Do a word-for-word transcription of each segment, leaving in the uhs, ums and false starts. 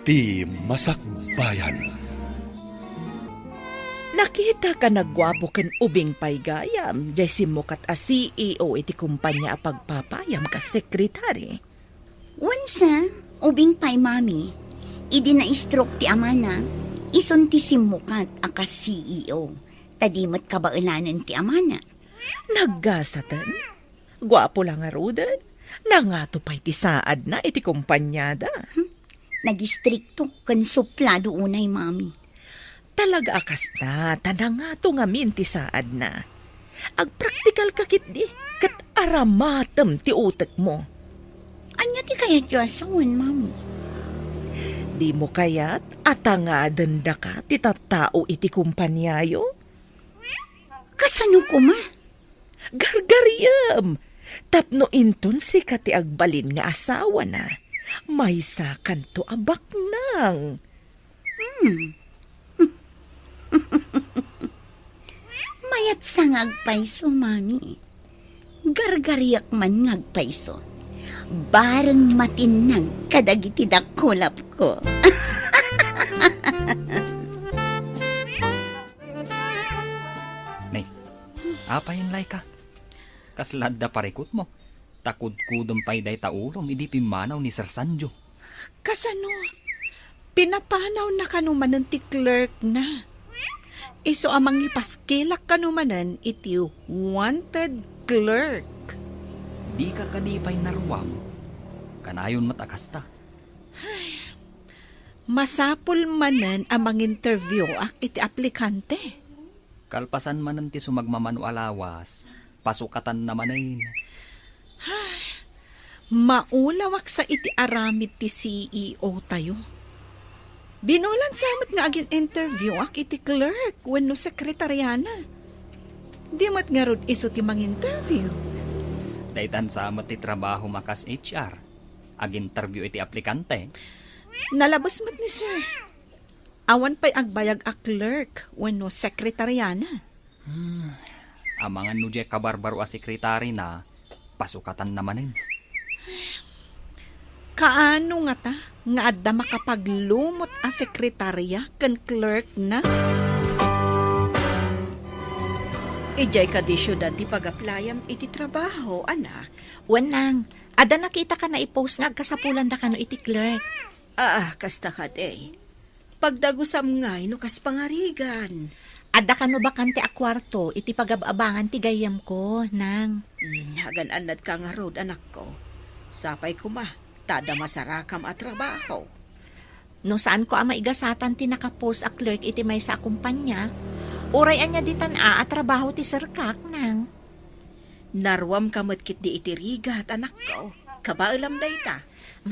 Ti Masakbayan. Nakita ka nagguapo ken ubing pay gayam, jay simmukat a C E O iti kumpanya a pagpapayam kas sekretary. Wen sa, ubing pay, Mami. Idi na-stroke ti amana, isun ti simmukat a kas C E O, ta di met kabaelanen ti amana. Naggasaten? Guapo la ngaruden. Nangato pay ti saadna iti kumpanyada. Hmm. Nagistrikto ken suplado unay, Mami. Talaga a kasta, ta nangato ngamin ti saadna. Agpraktikal ka ketdi, ket aramatem ti utekmo. Ania ti kayatyo a sawen, Mami? Dimo kayat a tangadendaka ti tattao iti kumpaniayo? Kasano koma? Gargariem! Tapno inton sika ti agbalin nga asawana, maysakanto a baknang. Hmm. Mayat sa nga agpayso, Mami. Gargariak man nga agpayso. Bareng matinnag kadagiti dakulapko. Nay, apay, Laika? Kasla adda parikutmo, ta kudkudem pay dayta ulom idi pimmanaw ni Sir Sanjo. Kasano? Pinapanawna kano manen ti clerk na. Isu a mangipaskilak kano manen iti wanted clerk. Dika kadi pay naruam? Kanayon met a kasta. Masapul manen a manginterview ak iti aplikante. Kalpasan manen ti sumagmamano a lawas, pasukatanna manen. Maulawak sa iti aramid ti C E O tayo. Binulan sa met nga agin-interview ak iti clerk wenno sekretariana. Di met ngarud isu ti manginterview. Daytan sa met ti trabaho makas H R. Aginterview iti aplikante. Nalabes met ni sir. Awan pay agbayag a clerk wenno sekretariana. Hmm. Amangan no diay kabarbaro a sekretarina, pasukatanna manen. Kaano ngata nga adda makapaglumot a sekretaria ken clerk na? Idiay kadi siudad ti pagaplayam iti trabaho, anak? Wen, nang, adda nakitaka naipost nga agkasapulandakano iti clerk. Ah, kasta kadi. Pagdagusam ngay no kas pangarigan. Adda kano bakante a kuarto iti pagab-abangan ti gayyemko, nang. Hmm, agan-annadka ngarud, anakko. Sapay koma, ta adda masarakam a trabaho. No saanko a maigasatan ti nakapost a clerk iti maysa a kumpanya, uray ania ditan a, a trabaho ti serkak, nang. Naruamka met ketdi iti rigat, anakko. Kabaelam dayta.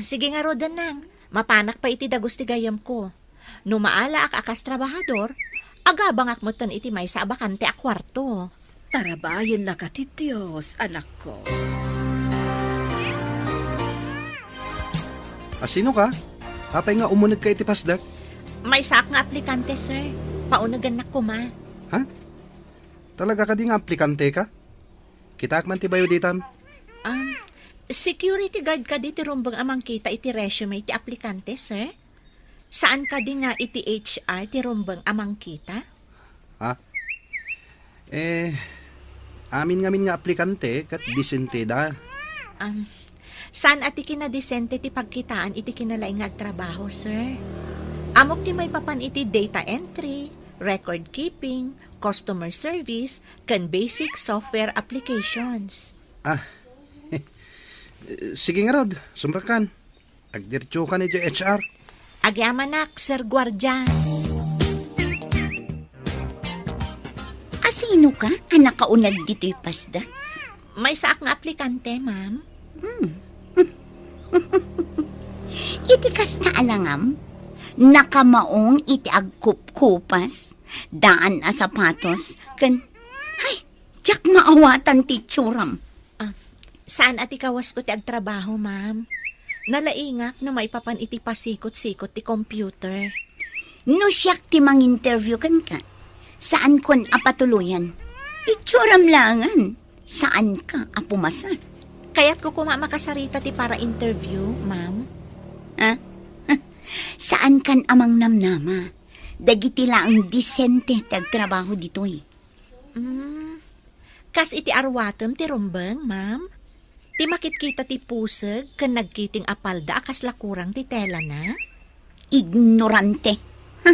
Sige ngaruden, nang. Mapanak pay iti dagus ti gayyemko. No maalaak a kas trabahador, agabangak metten iti maysa a bakante a kuarto. Tarabayennaka ti Dios, anakko. A, sinoka? Apay nga umunegka iti pasdek? Maysaak nga aplikante, sir. Paunegennak koma. Ha? Talaga kadi nga aplikanteka? Kitaak man ti bayo ditam. Um, security guard kadi ti rumbeng a mangkita iti resume ti aplikante, sir? Saan kadi nga iti H R ti rumbeng a mangkita? Ha? Eh, amin ngamin nga aplikante ket disenteda. Um, saan a ti kinadisente ti pagkitaan iti kinalaing nga agtrabaho, sir? Ammok ti maipapan iti data entry, record keeping, customer service, ken basic software applications. Ah, sige ngarud, sumrekkan. Agdiretsokan idiay H R. Agyamanak, Sir Guardia. A, sinoka a nakauneg ditoy pasdek? Maysaak nga aplikante, ma'am. Hmm. Iti kasta a langam, nakamaong iti agkupkupas, daan a sapatos, ken, ay, diak maawatan ti itsuram. Ah, saan a ti kawasko ti agtrabaho, ma'am? Nalaingak no maipapan iti pasikot-sikot ti computer. No siak ti manginterview kenka, saankon a patuloyan. Itsuram laengen, saanka a pumasa. Kayatko koma makasarita ti para-interview, ma'am. Ha? Saankan a mangnamnama. Dagiti laeng disente ti agtrabaho ditoy. Mm, kas iti arwatem ti rumbeng, ma'am? Ti makitkita ti puseg ken nagkiting a palda a kasla kurang ti telana? Ignorante. Ha?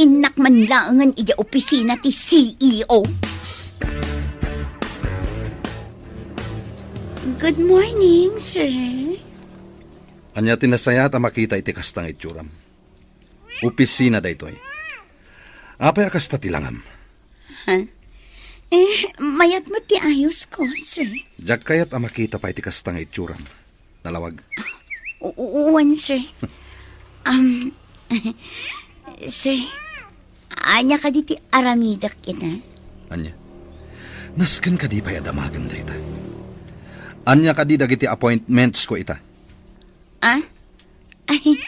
Innak man laengen idiay opisina ti C E O. Good morning, sir. Ania ti nasayaat a makita iti kasta nga itsuram? Opisina daytoy. Apay a kasta ti langam? Ha? Eh, mayat met ti ayosko, sir. Diak kayat a makita pay ti kasta nga itsuram. Nalawag. U-, u-, uwan, sir. Um, sir, ania kadi ti aramidek ita? Ania? Nasken kadi pay a damagem dayta? Ania kadi dagiti appointments ko ita? Ah? Ay,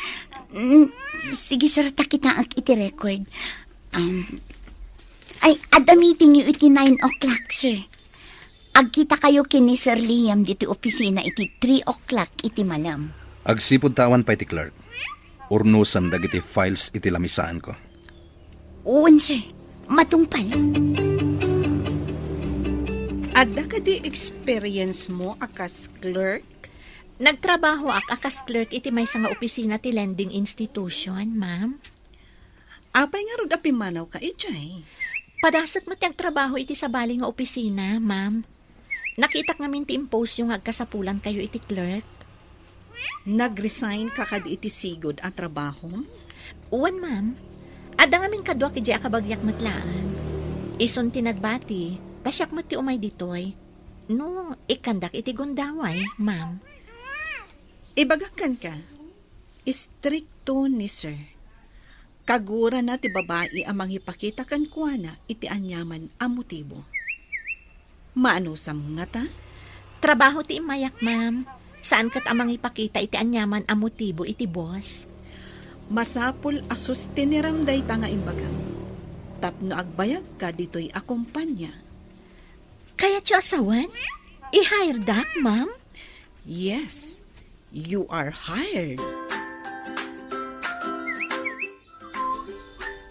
mm, sige, sir, ta kitaek iti record. Um, ay, adda meeting yo iti nine o'clock, sir. Agkitakayo ken ni Sir Liam ditoy opisina iti three o'clock iti malem. Agsipud ta awan pay ti clerk, urnosem dagiti files iti lamisaanko. Wen, sir. Matungpal. Adda kadi experience mo a kas clerk? Nagtrabahoak a kas clerk iti maysa nga opisina ti lending institution, ma'am. Apay ngarud a pimmanawka idiay? Padasek met ti agtrabaho iti sabali nga opisina, ma'am. Nakitak ngamin ti impostyo nga agkasapulankayo iti clerk. Nag-resign ka kadi iti sigud a trabahom? Wen, ma'am. Adda ngamin kaduak idiay a kabagiak met laeng. Isun ti nagbati, ta siak met ti umay ditoy. No, ikkandak iti gundaway, ma'am. Ibagak kenka, istrikto ni Sir. Kagurana ti babai a mangipakita kenkuana iti aniaman a motibo. Maanusam ngata? Trabaho ti immayak, ma'am. Saan ket a mangipakita iti aniaman a motibo iti boss. Masapul a sustinerem dayta nga imbagam tapno agbayagka ditoy a kompania. Kayatyo a sawen? I-hiredak, ma'am? Yes, you are hired.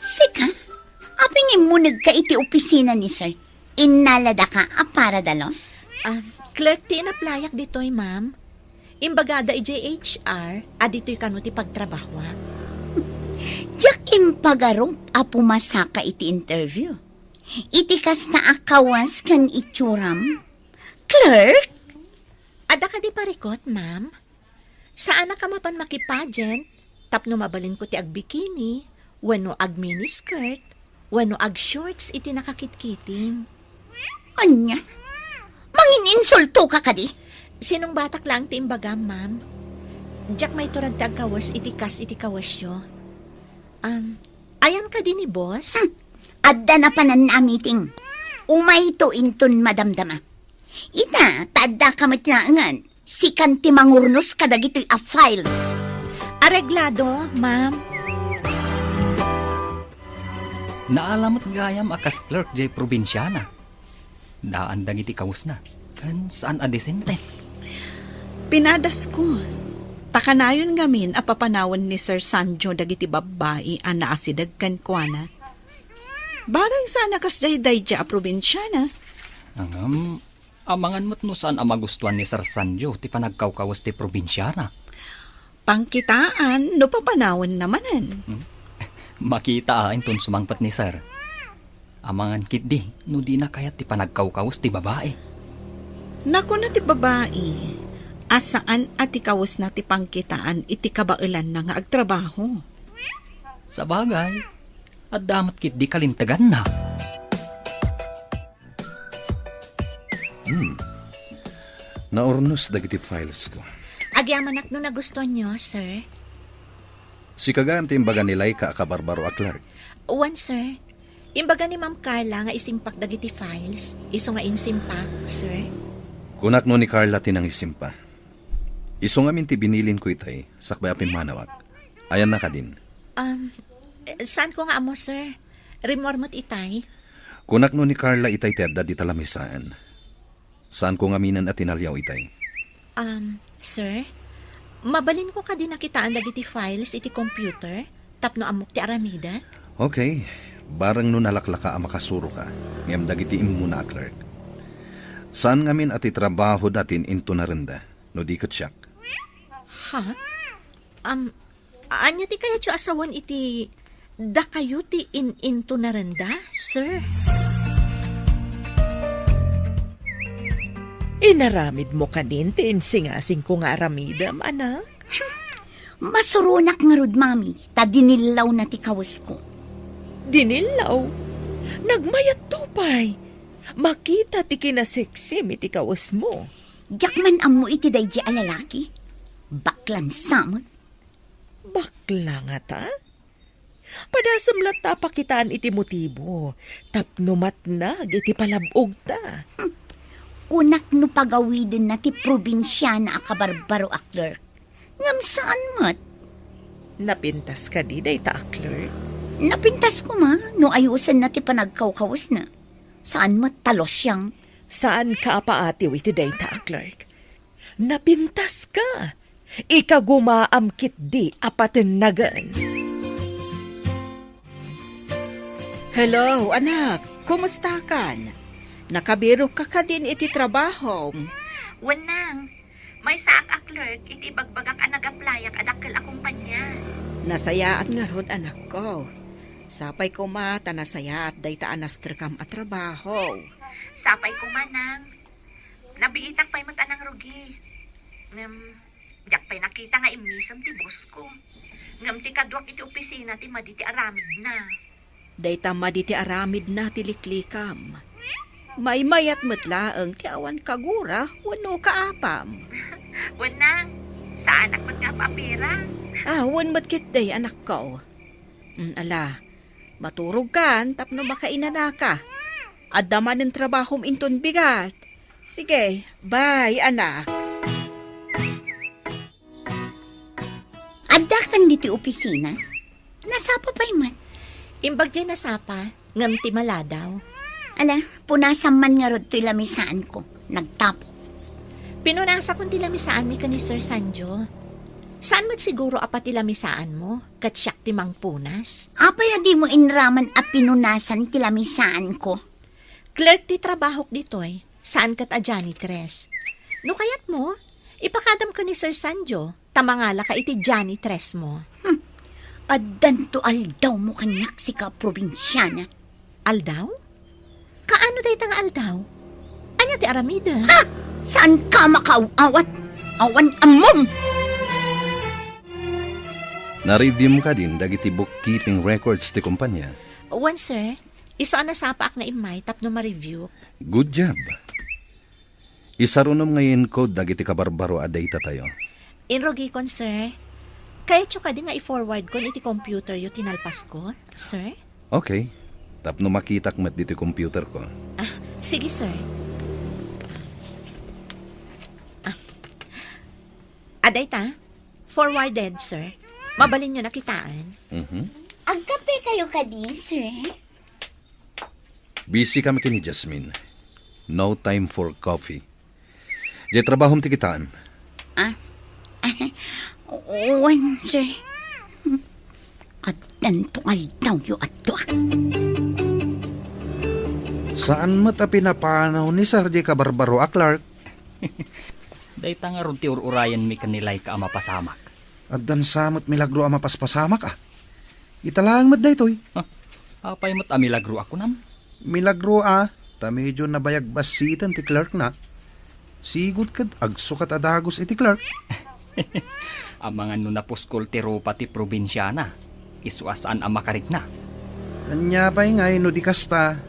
Sika? Apay nga immunegka iti opisina ni Sir? Innaladaka a para dalos? Ah, clerk ti inaplayak ditoy, ma'am. Imbagada idiay H R a ditoy kano ti pagtrabahoak. Diak impagarup a pumasaka iti interview. Iti kasta a kawas ken itsuram? Clerk? Adda kadi parikut, ma'am? Saanak a mapan makipageant tapno mabalinko ti agbikini, wenno agminiskirt, wenno agshorts iti nakakitkiting. Ania? Mangininsultoka kadi? Sinungbatak laeng ti imbagam, ma'am. Diak maiturag ti agkawes iti kas iti kawesyo. Um, ayan kadi ni boss? Hmm. Adda napanan a meeting. Umayto inton madamdama. Ita, ta addaka met laengen. Sikan ti mangurnos kadagitoy a files. Areglado, ma'am. Naala met gayam a kas clerk jay probinsiana. Daan dagiti kawesna, ken saan a disente. Pinadasko, ta kanayon ngamin a papanawen ni Sir Sanjo dagiti babbai a naasideg kenkuana. Bareng saan a kasdiay daydiay a probinsiana. Ngem, amangan met no saan a magustuan ni Sir Sanjo ti panagkawkawes ti probinsiana. Pangkitaan no papanawenna manen. Hmm? Makita a inton sumangpet ni Sir. Amangan ketdi no dina kayat ti panagkawkawes ti babai. Nakuna ti babai a saan a ti kawesna ti pangkitaan iti kabaelanna nga agtrabaho. Sabagay, adda met ketdi kalinteganna. Hmm. Naurnos dagiti files ko. Agyamanak no nagustuanyo, sir. Sika gayam ti imbaga ni Laika a kabarbaro a clerk? Wen, sir. Imbaga ni Ma'am Carla nga isimpak dagiti files. Isu nga insimpak, sir. Kunak no ni Carla ti nangisimpa. Isu ngamin ti binilin ko itay, sakbay a pimmanawak. Ayanna kadin? Um, saan ko nga ammo, sir? Rimmuar met itay. Kunak no ni Carla itay ti adda dita lamisaan. Saan ko ngaminen a tinaliaw itay? Um, sir, Mabalinko kadi nakitaan dagiti files iti computer tapno ammok ti aramiden? Okay. Bareng no nalaklaka a makasuroka, ngem dagiti immuna a clerk. Saan ngamin a ti trabahoda ti in-intunarenda, no di ket siak. Ha? Am, ania ti kayatyo a sawen iti dakayo ti in-intunarenda, sir? Inaramidmo kadin ti insingasingko nga aramidem, anak? Masuronak ngarud, Mami, ta dinillawna ti kawesko. Dinillaw? Nagmayatto pay. Makita ti kinaseksim iti kawesmo. Diak man ammo iti daydi a lalaki. Baklan sa met. Bakla ngata? Padasem latta a pakitaan iti motibo tapno matnag iti palab-ogta. Kunak no pagawidenna ti probinsiana a kabarbaro a clerk. Ngem saan met. Napintas kadi dayta a clerk? Napintas koma no ayusenna ti panagkawkawesna. Saan met ta losyang. Saanka a paatiw iti dayta a clerk. Napintaska. Ikagumaam ketdi a patennagen. Hello, anak. Kumustakan? Nakabirokka kadin iti trabahom? Wen, nang. Maysaak a clerk iti ibagbagak a nag-applyak a dakkel a kumpanya. Nasayaat ngarud, anakko. Sapay koma ta nasayaat dayta a nastrekam a trabaho. Sapay koma, nang. Nabiitak pay met a nangrugi. Ngem, diak pay nakita nga immisem ti boss ko. Ngem ti kaduak iti opisina ti madi ti aramidna. Dayta madi ti aramidna ti liklikam. Maymayat met laeng ti awan kagura wenno kaapam. Wen, nang, saanak met nga apapira. Ah, wen met ketdi, anakko. Mm, ala, maturogkan tapno makainanaka. Adda manen trabahom inton bigat. Sige, bye, anak. Addakan ditoy opisina? Nasapa pay met? Imbag diay nasapa, ngem ti maladaw. Ala, punasam man ngarud toy lamisaanko. Nagtapok. Pinunasakon ti lamisaanmi ken ni Sir Sanjo. Saan met siguro a pati lamisaanmo, ket siak ti mangpunas? Apay a dimo inraman a pinunasan ti lamisaanko? Clerk ti trabahok ditoy, saan ket a janitress. No kayatmo, ipakadam ken ni Sir Sanjo, ta mangalaka iti janitresmo. Hmm. Addanto aldawmo kaniak, sika a probinsiana. Aldaw? Kaano dayta nga aldaw? Ania ti aramidem? Ha! Saanka makaaw-awat? Awan ammom! Na-review mo kadin dagiti bookkeeping records ti kumpanya? Wen, sir. Isu a nasapaak nga immay tapno ma-review. Good job. Isarunom nga i-encode dagiti kabarbaro a datatayo. Inrugikon, sir. Kayatyo kadi nga i-forwardkon iti computeryo ti nalpasko, sir? Okay. Tapno makitak met ditoy computerko. Ah, sige, sir. Ah. Ah, dayta. Forwarded, sir. Mabalinyo nakitaan. Mhm. Agkape kayo kadi, sir? Busy kami ken ni Jasmine. No time for coffee. Diay trabahom ti kitaem. Ah? Wen, sir. Addanto nga aldawyo a dua. Saan met a pinapanaw ni Sir diay kabarbaro a clerk? Dayta ngarud ti ur-urayenmi ken ni Laika a mapasamak. Addan sa met milagro a mapaspasamak, a. Ita laeng met daytoy. Ha? Apay met a milagro a kunam? Milagro a, ta medio nabayag bassiten ti clerkna. Sigud ket agsukat a dagus iti clerk. Amangan no napuskol ti rupa ti probinsiana, isu a saan a makarikna. Ania pay ngay no di kasta?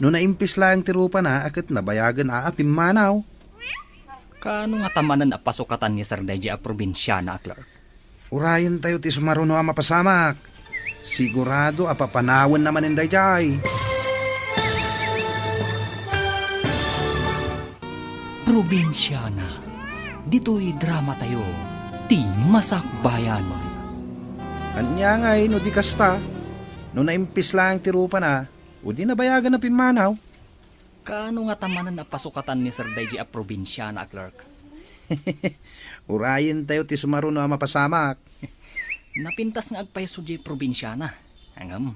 No naimpis laeng ti rupana a ket nabayagen a, a pimmanaw. Kaano ngata manen a pasukatan ni Sir daydiay a probinsiana a clerk? Urayentayo ti sumaruno a mapasamak. Sigurado a papanawenna manen daydiay. Probinsiana. Ditoy dramatayo, ti Masakbayan. Ania ngay no di kasta? No naimpis laeng ti rupana, o di nabayagen a pimmanaw? Kaano ngata manen a pasukatan ni Sir daydiay a probinsiana a clerk? Urayentayo ti sumaruno a mapasamak. Napintas nga agpayso diay probinsiana. Ngem,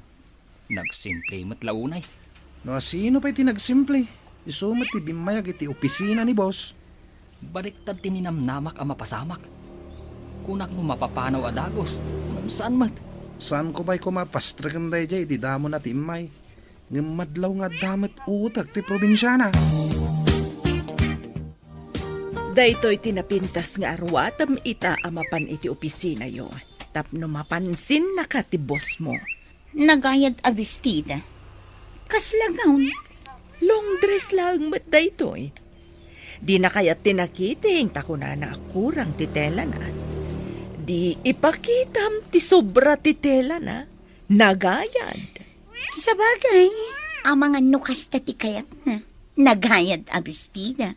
nagsimple met la unay. No asino pay ti nagsimple, isu met ti bimmayag iti opisina ni boss. Baliktad ti ninamnamak a mapasamak. Kunak no mapapanaw a dagus, ngem saan met. Saanko pay koma pastreken daydiay iti damona ti immay. Ngem madlaw nga adda met utek ti probinsiana. Daytoy ti napintas nga aruatem ita a mapan iti opisinayo, tapno mapansinnaka ti bossmo. Nagayad a bestida. Kasla gown? Long dress laeng met daytoy. Dina kayat ti nakiting ta kunana a kurang ti telana. Di ipakitam ti sobra ti telana. Nagayad. Sabagay, amangan no kasta ti kayatna. Nagayad a bestida.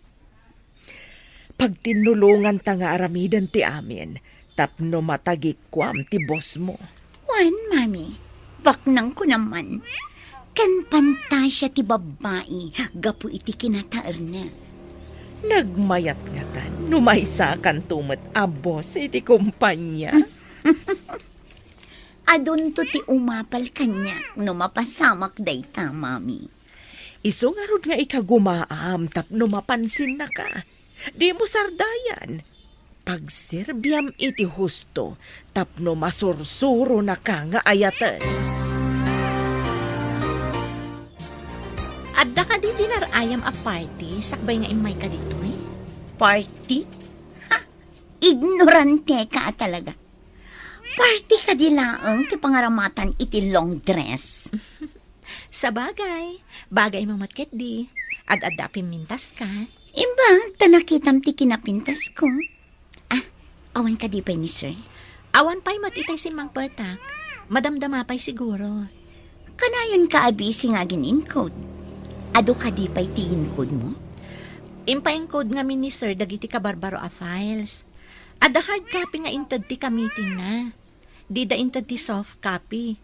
Pagtinnulonganta nga aramiden ti amin tapno matagikuam ti bossmo. Wen, Mami, baknangko naman. Ken pantasia ti babbai gapu iti kinataerna. Nagmayat ngatan no maysakanto met a boss iti kompania. Adunto ti umapal kaniak no mapasamak dayta, Mami. Isu ngarud nga ikagumaam tapno mapansinnaka. Dimo sardayan. Pagserbiam iti husto tapno masursuronaka nga ayaten. Adda kadi dinar-ayam a party sakbay nga immayka ditoy? Party? Ha! Ignoranteka a talaga. Party kadi laeng ti pangaramatan iti long dress. Sabagay, bagaymo met ketdi. Ad-adda a pimmintaska. Imbag ta nakitam ti kinapintasko. Ah, awan kadi pay ni sir? Awan pay met itay simmangpetak. Madamdama pay siguro. Kanayon ka a busy nga agin-encode. Adu kadi pay ti encode mo? Impa-encode ngamin ni sir dagiti kabarbaro a files. Adda hard copy nga inted ti committee-na. Dida inted ti soft copy.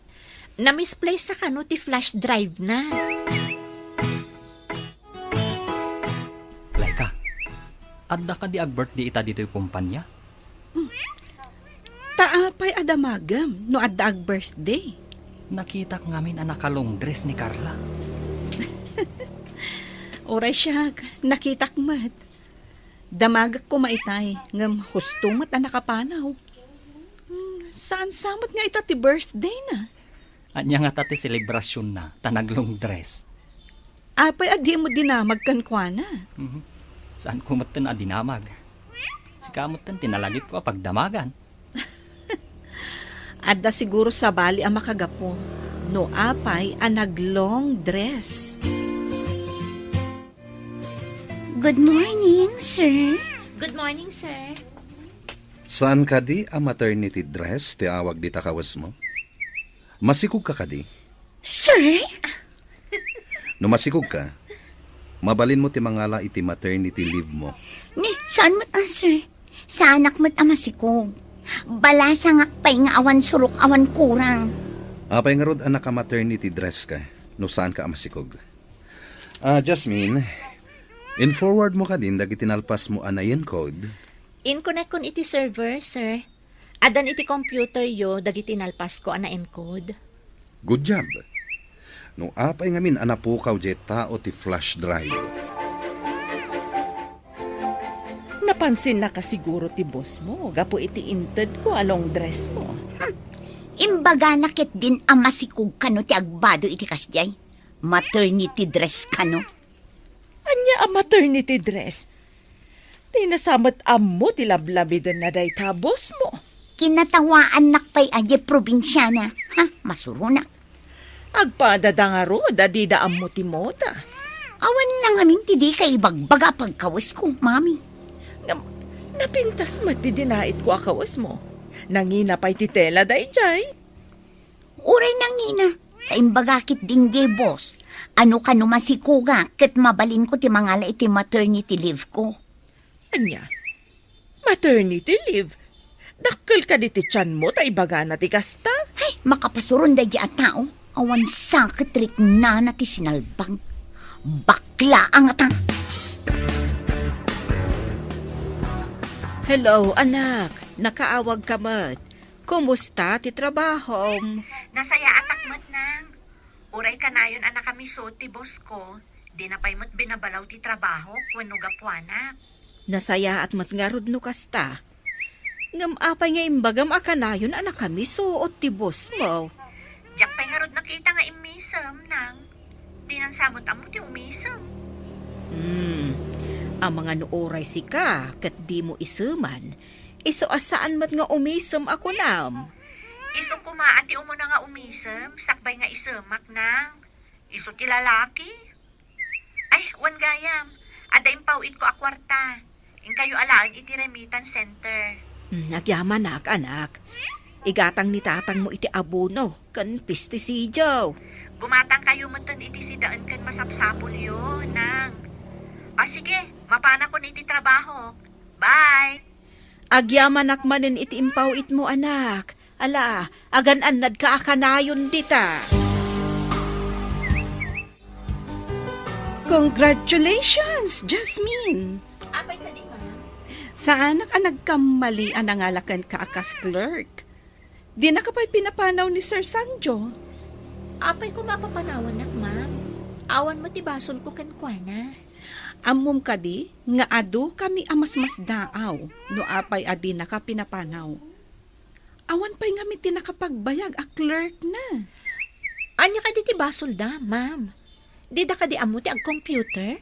Na-misplace sa kano ti flash drive-na. Laika, adda kadi agbirthday ita ditoy kumpania? Ta apay a damagem no adda agbirthday? Nakitak ngamin a naka-long dress ni Carla. Uray siak, nakitak met. Damagek koma itay, ngem husto met a nakapanaw. Hmm, saan sa met nga ita ti birthday-na? Ania ngata ti selebrasyon-na ta nag-long dress? Apay a dimo dinamag kenkuana? Mhm. Saanko metten a dinamag. Sika metten ti nalagipko a pagdamagan. Adda siguro sabali a makagapu no apay a nag-long dress. Good morning, sir. Good morning, sir. Saan kadi a maternity dress ti awag dita kawesmo? Masikog ka kadi? Sir? No masikog ka, mabalin mo ti mangala iti maternity leave mo. Ni, saan met a, sir? Saanak met a masikog. Balasangak pay nga awan surok, awan kurang. Apay ngarud a naka-maternity dress ka no saan ka a masikog? Ah, Jasmine, in-forward mo kadin dagiti nalpas mo a na-encode? Inkonekkon iti server, sir. Addan iti computer-yo dagiti nalpasko a na-encode. Good job. No apay ngamin a napukaw diay tao ti flash drive? Napansinnaka siguro ti boss mo gapu iti intedko a long dress mo. Hmm. Imbagana ketdin a masikog kano ti agbado iti kasdiay. Maternity dress kano. Ania a maternity dress? Dina sa met ammo ti lablamidenna dayta a boss mo. Kinatawaannak pay a diay probinsiana. Ha, masuronak. Agpadada ngarud a dida ammo ti moda. Awan la ngamin ti dika ibagbaga a pagkawesko, Mami. Ngem, napintas met ti dinaitko a kawesmo. Nangina pay ti tela daydiay. Uray nangina, ta imbaga ketdin diay boss a no kano masikogak ket mabalinko ti mangala iti maternity leave-ko. Ania? Maternity leave? Dakkel kadi ti tianmo ta ibagana ti kasta? Ay, makapasuron daydiay a tao. Awan sa ket riknana ti sinalbag. Bakla a ngata! Hello, anak. Nakaawagka met. Kumusta ti trabahom? Nasayaatak met, Nang. Uray kanayon a nakamisut ti bossko, dina pay met binabalaw ti trabaho wenno gapuanak. Nasayaat met ngarud no kasta. Ngem apay nga imbagam a kanayon a nakamisuot ti bosmo? Diak pay ngarud nakita nga immisem, Nang. Dinan sa met ammo ti umisem. Hmm. Amangan no uray sika ket dimo iseman, isu a saan met nga umisem a kunam. Isu koma a ti umuna nga umisem, sakbay nga isemak, Nang. Isu ti lalaki. Ay, wen gayam, adda impaw-itko a kuarta. Inkayo alaen iti remittance center. Hmm, agyamanak, anak. Igatang ni tatangmo iti abono ken pestisidio. Gumatangkayo metten iti sidaen ken masapsapulyo, Nang. O sige, mapanakon iti trabaho. Bye! Agyamanak manen iti impaw-itmo, anak. Ala, agan-annadka a kanayon dita. Congratulations, Jasmine! Apay kadi, ma'am? Saanak a nagkammali a nangalakenka a kas clerk. Dinaka pay pinapanaw ni Sir Sanjo. Apay koma a papanawannak, ma'am? Awan met ti basolko kenkuana. Ammom kadi nga adu kami a masmasdaaw no apay a dinaka pinapanaw? Awan pay ngamin ti nakapagbayag a clerk na. Ania kadi ti basolda, ma'am? Dida kadi ammo ti agcomputer?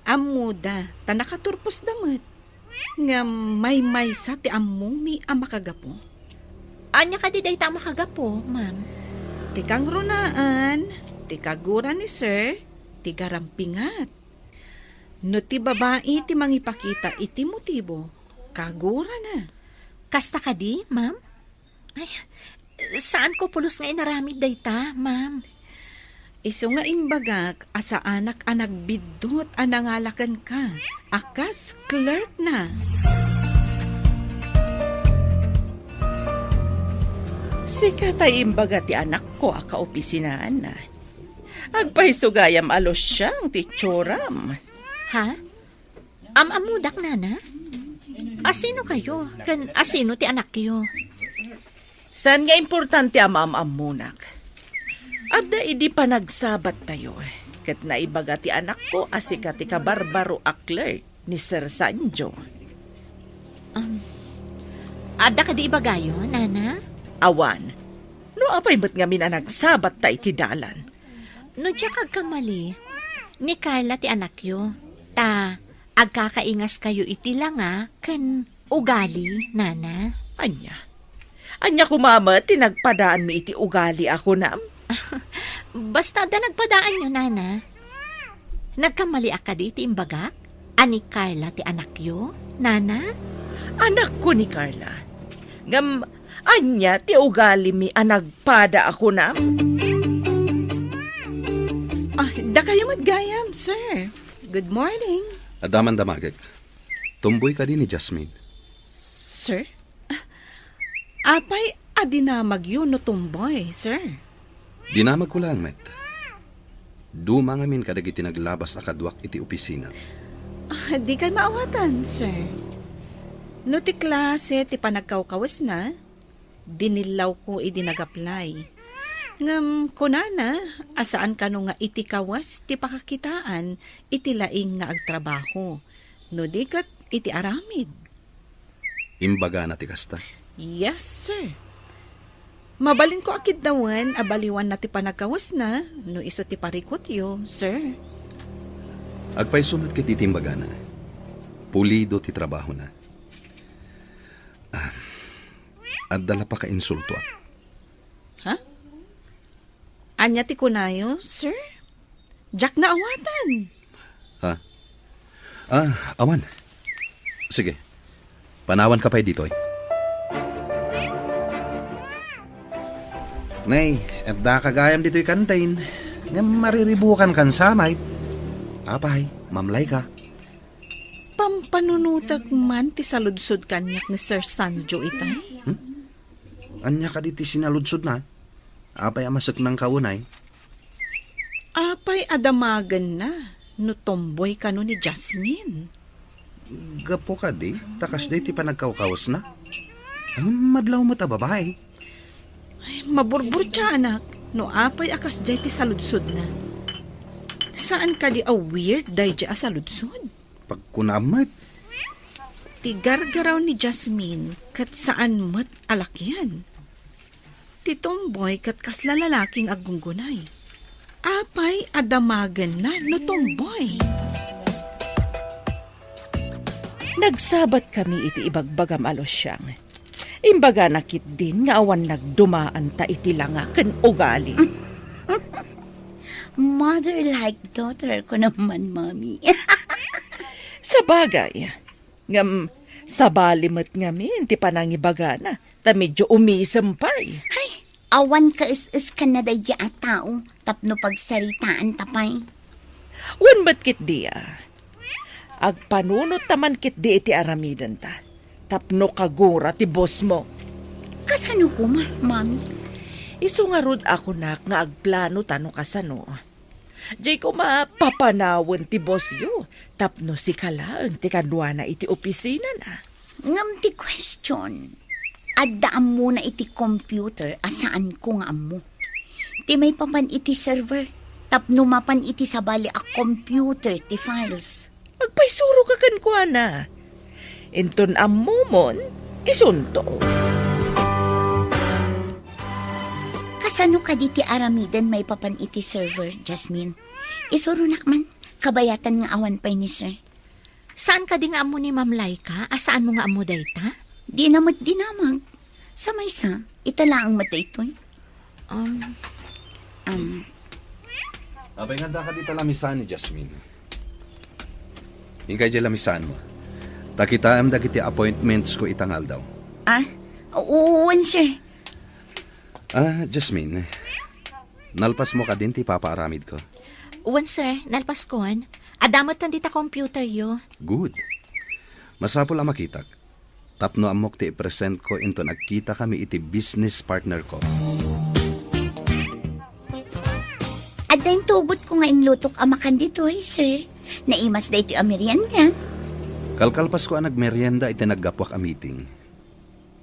Ammoda, ta nakaturposda met. Ngem maymaysa ti ammomi a makagapu. Ania kadi dayta a makagapu, ma'am? Ti kangrunaan, ti kagura ni Sir, ti garampingat. No ti babai ti mangipakita iti motibo, kagurana. Kasta kadi, ma'am? Ay, saanko pulos nga inaramid dayta, ma'am. Isu nga imbagak a saanak a nagbiddut a nangalakenka a kas clerk na. Sika tay imbaga ti anakko a kaopisinaanna. Agpayso gayam a lusiang ti itsuram. Ha? Am-ammodak, nana? Asino kayo? Ken asino ti anakyo? Saan nga importante a maam-ammonak? Adda idi panagsabattayo, ket naibaga ti anakko a sika ti kabarbaro a clerk ni Sir Sanjo. Um, adda kadi ibagayo, nana? Awan. No apay met ngamin a nagsabatta iti dalan? No diak agkamali, ni Carla ti anakyo, ta agkakaingaskayo iti langa ken ugali, nana. Ania? Ania koma met ti nagpadaanmi iti ugali a kunam? Basta adda nagpadaanyo, nana. Nagkamaliak kadi ti imbagak a ni Carla ti anakyo, nana? Anakko ni Carla. Ngem ania ti ugalimi a nagpada a kunam? Ah, dakayo met gayam, sir. Good morning. Adda man damagek. Tumboy kadi ni Jasmine? Sir? Apay a dinamagyo no tumboy, sir? Dinamagko laeng met. Duma ngamin kadagiti naglabas a kaduak iti opisina. Ah, dikay maawatan, sir. No ti klase ti panagkawkawesna, dinillawko idi nag-apply. Ngem kunana a saan kano nga iti kawes ti pakakitaan iti laing nga agtrabaho, no di ket iti aramid. Imbagana ti kasta? Yes, sir. Mabalinko a kiddawen a baliwanna ti panagkawesna no isu ti parikutyo, sir. Agpayso met ket iti imbagana. Pulido ti trabahona. Ah, adda la pakainsultoak. Ha? Ania ti kunayo, sir? Diak naawatan. Ha? Ah, awan. Sige. Panawanka pay ditoy. Nay, adda ka gayam ditoy kantin. Ngem mariribukan kan samay. Apay, mamlay ka. Pampanunotek man ti saludsod kaniak ni Sir Sanjo itay? Hmm? Ania kadi ti sinaludsodna? Apay a maseknangka unay? Apay a damagenna no tomboy kano ni Jasmine? Gapu kadi, ta kasdiay ti panagkawkawesna. Ngem madlaw met a babai. Ay, maburburtiaanak no apay a kasdiay ti saludsodna. Saan kadi a weird daydi a saludsod? Pagkunam met. Ti gargaraw ni Jasmine ket saan met a lakian. Ti tomboy ket kasla lalaki nga aggunggunay. Apay a damagenna no tomboy? Nagsabat kami iti ibagbagam a Luciang. Imbagana ketdin nga awan nagdumaanta iti langa ken ugali. Mother like daughter ko naman, Mami. Sabagay, ngem sabali met ngamin ti panangibagana, ta medio umisem pay. Ay, awan kaes-eskanna daydi a tao tapno pagsaritaanta pay. Wen met ketdi a. Agpanunot ta man ketdi iti aramidenta, tapno kagura ti bosmo. Kasano koma, Mami? Isu ngarud a kunak nga agplano ta no kasano. Diay koma papanawen ti bosyo, tapno sika laeng ti kaduana iti opisinana. Ngem ti question, adda ammona iti computer a saanko nga ammo. Ti maipapan iti server, tapno mapan iti sabali a computer ti files. Agpaisuro ka kenkuana. Inton ammomon, isunto. Kasano kadi ti aramiden maipapan iti server, Jasmine? Isuronak man, kabayatan nga awan pay ni Sir. Saan kadi nga ammo ni Ma'am Laika a saanmo nga ammo dayta? Dina met dinamag. Sa maysa, ita laeng met daytoy. Um, Um, Apay nga adda kadi ta lamisaan ni Jasmine? Inkay diay lamisaanmo. Ta kitaem dagiti appointments ko ita nga aldaw. Ah, wen, sir. Ah, Jasmine, nalpasmo kadin ti ipapaaramidko? Wen, sir, nalpaskon. Adda metten dita computeryo. Good. Masapul a makitak. Tapno ammok ti ipresentko inton agkitakami iti business partnerko. Adda intugotko nga inlutok a makan ditoy, sir. Naimas daytoy a merienda. Kalkalpasko a nagmerienda iti naggapuak a meeting.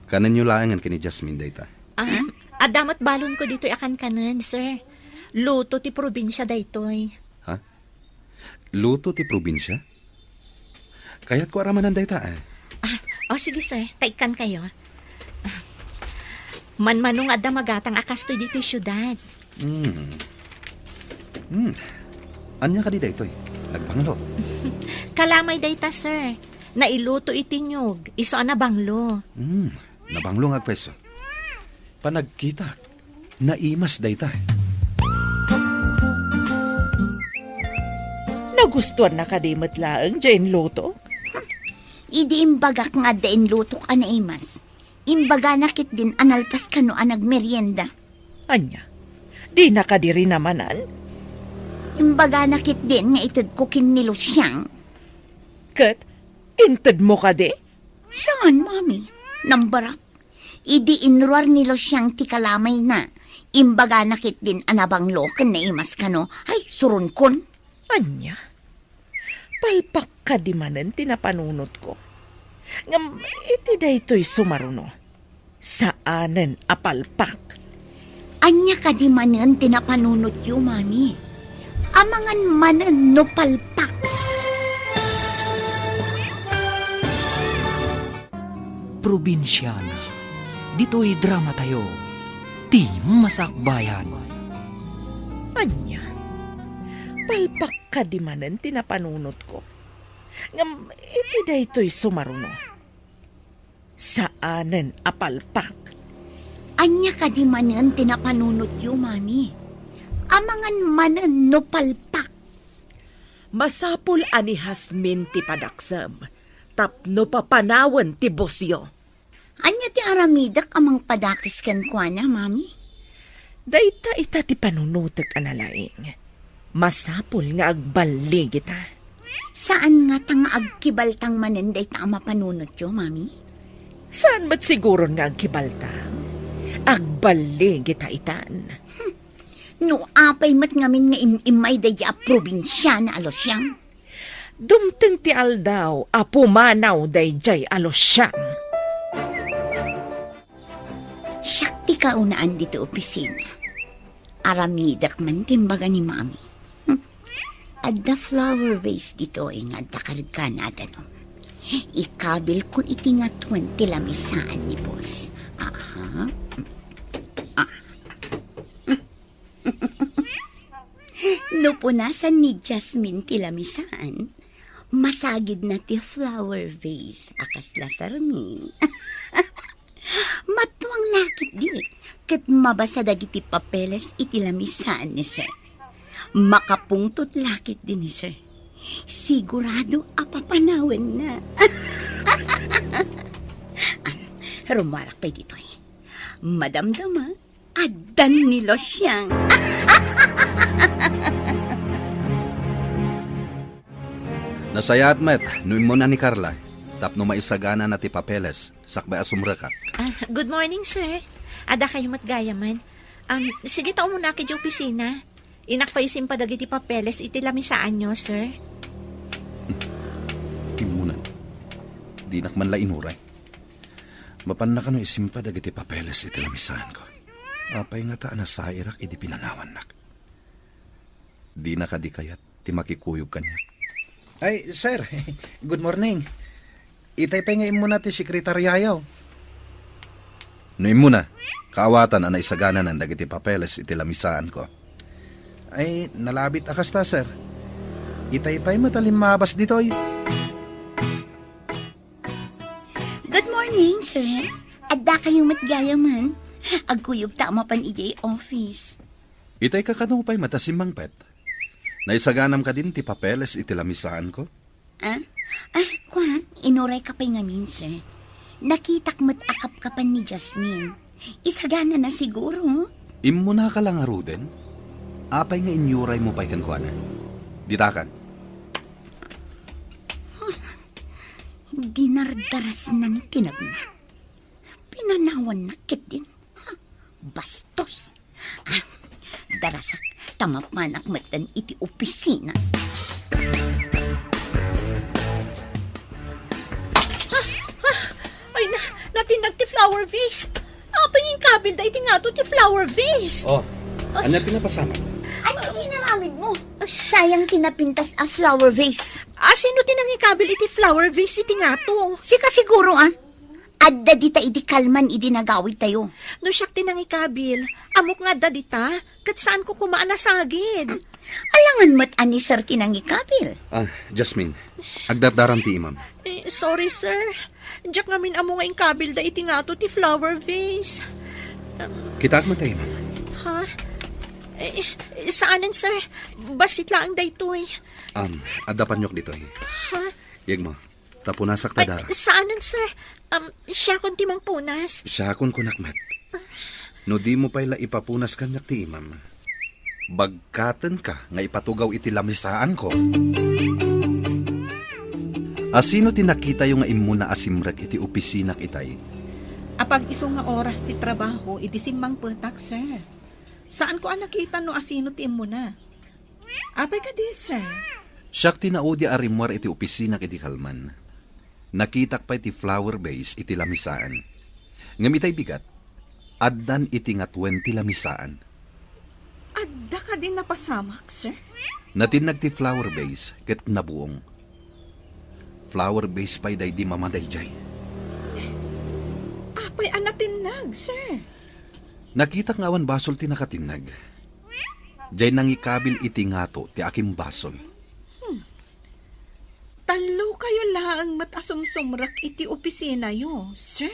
Kanenyo laengen ken ni Jasmine dayta. Ah, adda met balonko ditoy a kankanen, sir. Luto ti probinsia daytoy. Ha? Luto ti probinsia? Kayatko a ramanan dayta, eh. Ah, o, sige, sir. Ta ikkankayo. Ah, manmano nga adda magatang a kastoy ditoy siudad. Hmm. Hmm. Ania kadi daytoy? Nagbanglo? Kalamay dayta, sir. Nailuto iti niyog, isu a nabanglo. Hmm. Nabanglo nga agpwesto. Panagkitak. Naimas dayta. Nagustuanna kadi met laeng diay inlutok? Idi imbagak nga adda inlutok a naimas, imbagana ketdin a nalpas kano a nagmerienda. Ania? Dina kadi rinamanan? Imbagana ketdin nga itedko ken ni Luciang. Ket intedmo kadi? Saan, Mami. Nambarak. Idi inruar ni Luciang ti kalamayna, imbagana ketdin a nabanglo ken naimas kano. Ay, suronkon. Ania? Palpak kadi manen ti napanunotko. Ngem iti daytoy sumaruno, saanen a palpak. Ania kadi manen ti napanunotyo, Mami? Amangan manen no palpak. Probinsiana. Ditoy dramatayo, ti Masakbayan. Ania? Palpak kadi manen ti napanunotko. Ngem iti daytoy sumaruno, saanen a palpak. Ania kadi manen ti napanunotyo, Mami? Amangan manen no palpak. Masapul a ni Jasmine ti padaksem tapno papanawen ti bosyo. Ania ti aramidek a mangpadakes kenkuana, Mami? Dayta ita ti panunotek a nalaing. Masapul nga agballigita. Saan ngata nga agkibaltang manen dayta a mapanunotyo, Mami? Saan met siguron nga agkibaltang? Agballigita itan. Hmm. No apay met ngamin nga im-immay daydi a probinsiana a Luciang? Dumteng ti aldaw a pumanaw daydiay a Luciang. Siak ti kaunaan ditoy opisina. Aramidek man ti imbaga ni Mami. Hmm. Adda flower vase ditoy nga adda kargana a danum. Ikabilko iti ngatuen ti lamisaan ni boss. Aha. Ah. No punasan ni Jasmine ti lamisaan, masagidna ti flower vase a kasla sarming. Matuang la ketdi, ket mabasa dagiti papeles iti lamisaan ni Sir. Makapungtot la ketdi ni Sir. Sigurado a papanawenna. Am, rummuarak pay ditoy. Madamdama, addan ni Luciang. Nasayaat met no immuna ni Carla tapno maisaganana ti papeles sakbay a sumrekak. Ah, good morning, sir. Adda kayo met gayamen. Um, sige ta, umunak idiay opisina. Innak pay isimpa dagiti papeles iti lamisaanyo, sir. Immuna. Dinak man la inuray. Mapanna kano isimpa dagiti papeles iti lamisaanko? Apay ngata a nasairak idi pinanawannak? Dina kadi kayat ti makikuyog kaniak? Ay, sir. Good morning. Itay pay nga immuna ti sekretariayo. No immuna, kaawatan a naisagananan dagiti papeles iti lamisaanko. Ay, nalabit a kasta, sir. Itay pay met a limmabas ditoy. Good morning, sir. Adda kayo met gayamen. Agkuyog ta a mapan idiay office. Itay kakano pay met a simmangpet? Naisaganam kadin ti papeles iti lamisaanko? Ah? Ah, kua, inuray ka pay ngamin, sir. Nakitak met a kapkapan ni Jasmine. Isaganana siguro. Immunaka la ngaruden? Apay nga inyuraymo pay kenkuana? Ditakan. Dinardarasnan ti nagna. Pinanawanna ketdin. Ha? Bastos. Ah, darasak, ta mapanak metten iti opisina. Ah, ah, ay na, natinnag ti flower vase. Apay nga inkabilda iti ngato ti flower vase? Oh, ania ti napasamak? Ania ti inaramidmo? Sayang ti napintas a flower vase. Ah, sino ti nangikabil iti flower vase iti ngato? Sika siguro, ah. Adda dita idi kalman idi nagawidtayo. No siak ti nangikabil, ammok nga adda dita, ket saanko koma a nasagid. Alangan met a ni Sir ti nangikabil. Ah, Jasmine, agdardaram ti imam. Eh, sorry, sir. Diak ngamin ammo nga inkabilda iti ngato ti flower vase. Um, Kitaak met ti imam. Ha? Eh, saanen, sir. Bassit laeng daytoy. Um, adda paniok ditoy. Ha? Yegmo. Ta punasak ta dara. Saanen, sir. Um, siakon ti mangpunas. Siakon kunak met. No dimo pay la ipapunas kaniak ti imam, bagkatenka nga ipatugaw iti lamisaanko. Asino ti nakitayo nga immuna a simrek iti opisinak itay? Apag-isu nga oras ti trabaho idi simmangpetak, sir. Saanko a nakita no asino ti immuna. Apay kadi, sir? Siak ti naudi a rimmuar iti opisinak idi kalman. Nakitak pay ti flower vase iti lamisaan. Ngem itay bigat, addan iti ngatuen ti lamisaan. Adda kadi napasamak, sir? Natinnag ti flower vase ket nabuong. Flower vase pay daydi mama daydiay. Apay a natinnag, sir? Nakitak nga awan basol ti nakatinnag. Diay nangikabil iti ngato ti akimbasol. Hmm. Tallokayo laeng met a sumsumrek iti opisinayo, sir.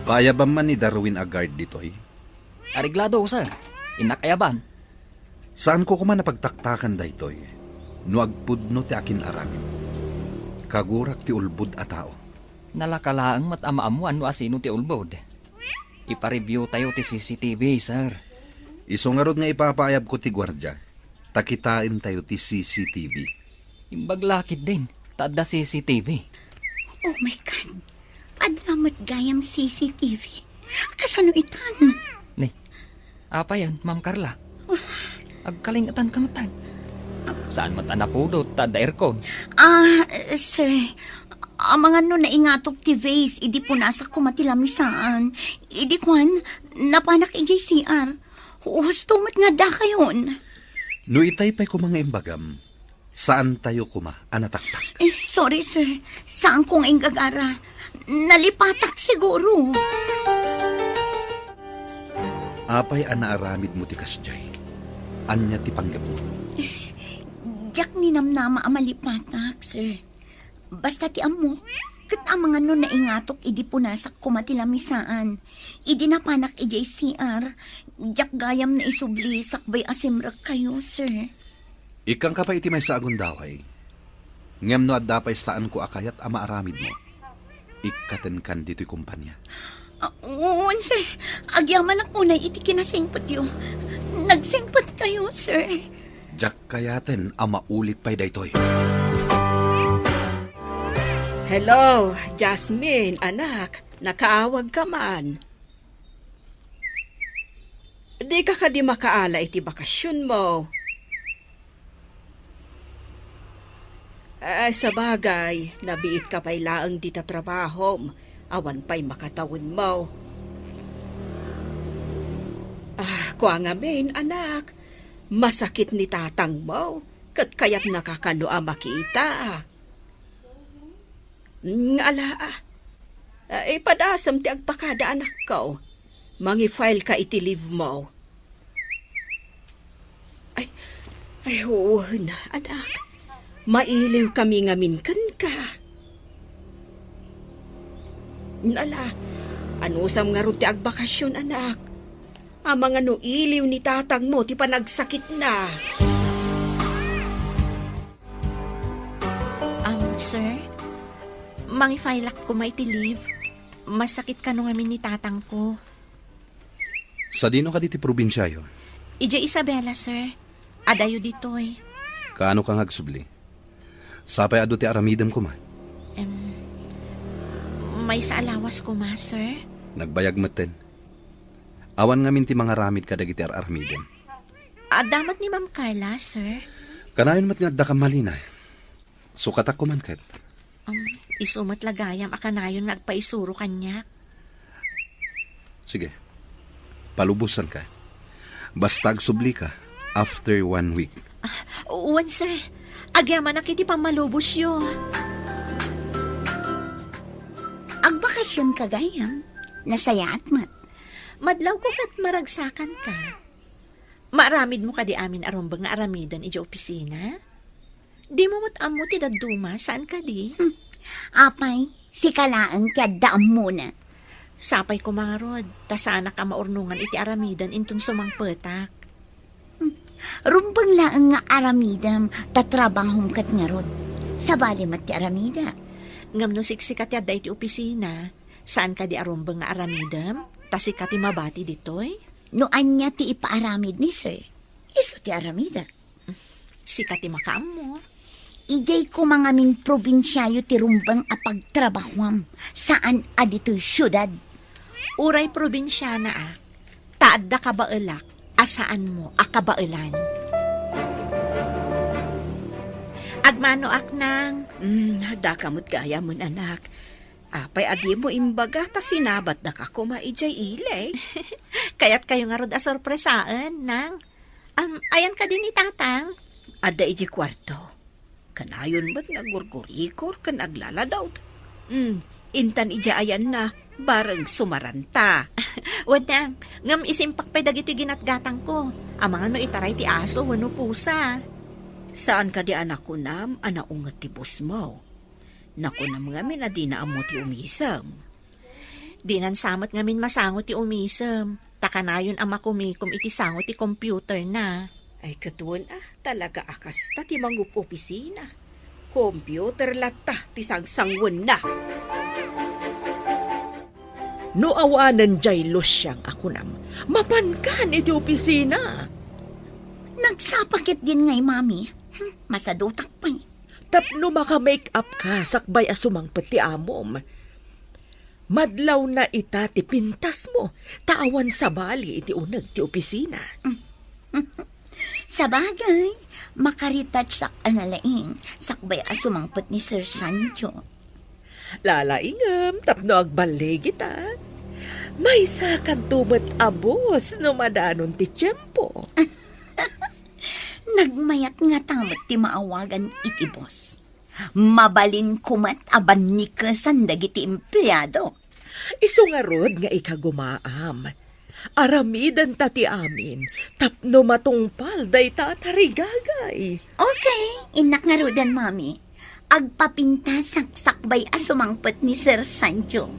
Paayabam man ni Darwin a guard ditoy? Areglado, sir. Innak ayaban. Saanko koma a pagtaktakan daytoy no agpudno ti akin-aramid. Kagurak ti ulbod a tao. Nalaka laeng met a maammuan no asino ti ulbod. Ipa-review tayo ti C C T V, sir. Isu ngarud nga ipapaayabko ti guardia, ta kitaentayo ti C C T V. Imbag la ketdin, ta adda C C T V. Oh my God! Adda met gayam C C T V. Kasano itan? Ni, apayen, Ma'am Carla? Agkalingetan ka metten. Ah, Saan met a napudot ta adda aircon. Ah, sir, amangan no naingatok ti vase idi punasak koma ti lamisaan. Idi kuan, napanak idiay C R. Husto met nga addakayon. No itay pay koma nga imbagam, saantayo koma a nataktak. Eh, sorry, sir. Saanko nga inggagara. Nalipatak siguro. Apay a naaramidmo ti kasdiay? Ania ti panggepmo? Diak ninamnama a malipatak, sir. Basta ti ammo, ket amangan no naingatok idi punasak koma ti lamisaan. Idi napanak idiay C R, diak gayam naisubli sakbay a simrekkayo, sir. Ikkangka pay iti maysa a gundaway. Ngem no adda pay saanko a kayat a maaramidmo, ikkatenkan ditoy kompania. Ah, wen, sir. Agyamanak unay iti kinasingpetyo. Nagsingpetkayo, sir. Diak kayaten a maulit pay daytoy. Hello, Jasmine, anak. Nakaawagka man. Dika kadi makaala iti bakasionmo? Ay, sabagay, nabiitka pay laeng dita trabahom. Awan pay makatawenmo. Ah, kua ngamin, anak, masakit ni tatangmo, ket kayatnaka kano a makita. Nga ala, ah. Ah, ipadasem ti agpakada, anakko. Mangi-file ka iti leave mo. Ay, ay, wen, anak. Mailiw kami ngamin kenka. Ala, anusam ngarud ti agbakasion, anak? Amangan no iliw ni tatangmo ti panagsakitna. Um, sir, mangi-file-ak koma iti leave. Masakit kano ngamin ni tatangko. Sadino kadi ti probinsiayo? Idiay Isabela, sir. Adayo ditoy. Kaano ka nga agsubli? Sapay adu ti aramidem koma? Em, maysa a lawas koma, sir. Nagbayag metten. Awan ngamin ti mangaramid kadagiti ar-aramidem. Adda met ni Ma'am Carla, sir. Kanayon met nga adda ka malina. Sukatak koma ket. Um, isu met la gayam a kanayon nga agpaisuro kaniak. Sige. Palubosanka. Basta agsubli ka after one week. Ah, wen, sir. Agyamanak iti pammalubosyo. Agbakasionka gayam. Nasayaat met. Madlawko ket maragsakanka. Maaramidmo kadi amin a rumbeng nga aramiden idiay opisina? Dimo met ammo ti dadduma, saan kadi? Hmm. Apay, sika laeng ti adda ammona. Sapay koma ngarud, ta saanak a maurnongan iti aramiden inton sumangpetak. Hmm. Rumbeng laeng nga aramidem, ta trabahom ket ngarud. Sabali met ti aramidek. Ngem no siksika ti adda iti opisina, saan kadi a rumbeng nga aramidem, ta sika ti mabati ditoy? No ania ti ipaaramid ni sir, isu ti aramidek. Sika ti makaammo. Idiay koma ngamin probinsiayo ti rumbeng a pagtrabahuam, saan a ditoy siudad. Uray probinsiana a, ta adda kabaelak a saanmo a kabaelan. Agmanoak, Nang. Mm, daka met gayam, anak. Apay a dimo imbaga ta sinabatdaka koma idiay ili? Kayatkayo ngarud a sorpresaen, Nang. Am, ayan kadi ni Tatang? Adda idiay kuarto. Kanayon met nga agurgurikor ken aglaladawt. Mm, intan idiay ayanna, bareng sumaranta. Wen, Nang, ngem isimpak pay dagiti ginatgatangko. Amangan no itaray ti aso wenno pusa. Saan kadi a nakunam a naunget ti busmo? Nakunam ngamin a dina ammo ti umisem. Dinan sa met ngamin masango ti umisem, ta kanayon a makumikom iti sango ti computerna. Ay, ket wen a, talaga a kasta ti mangup-opisina. Computer latta ti sangsangwenna. No awanen diay Luciang a kunam, mapankan iti opisina. Nagsapa ketdin ngay, Mami. Hmm, masadutak pay. Tapno maka-make up ka sakbay a sumangpet ti amom. Madlawna ita ti pintasmo, ta awan sabali iti uneg ti opisina. Sabagay, Makaretouchak a nalaing, sakbay a sumangpet ni Sir Sancho. Lalaingem tapno agballigita. Maysakanto met a boss no madanon ti tiempo. Nagmayat ngata met ti maawagan iti boss. Mabalinko met a bannikesan dagiti empleado. Isu ngarud nga ikagumaam. Aramidenta ti amin tapno matungpal dayta a tarigagay. Okay, innak ngaruden, Mami. Agpapintasak sakbay a sumangpet ni Sir Sancho.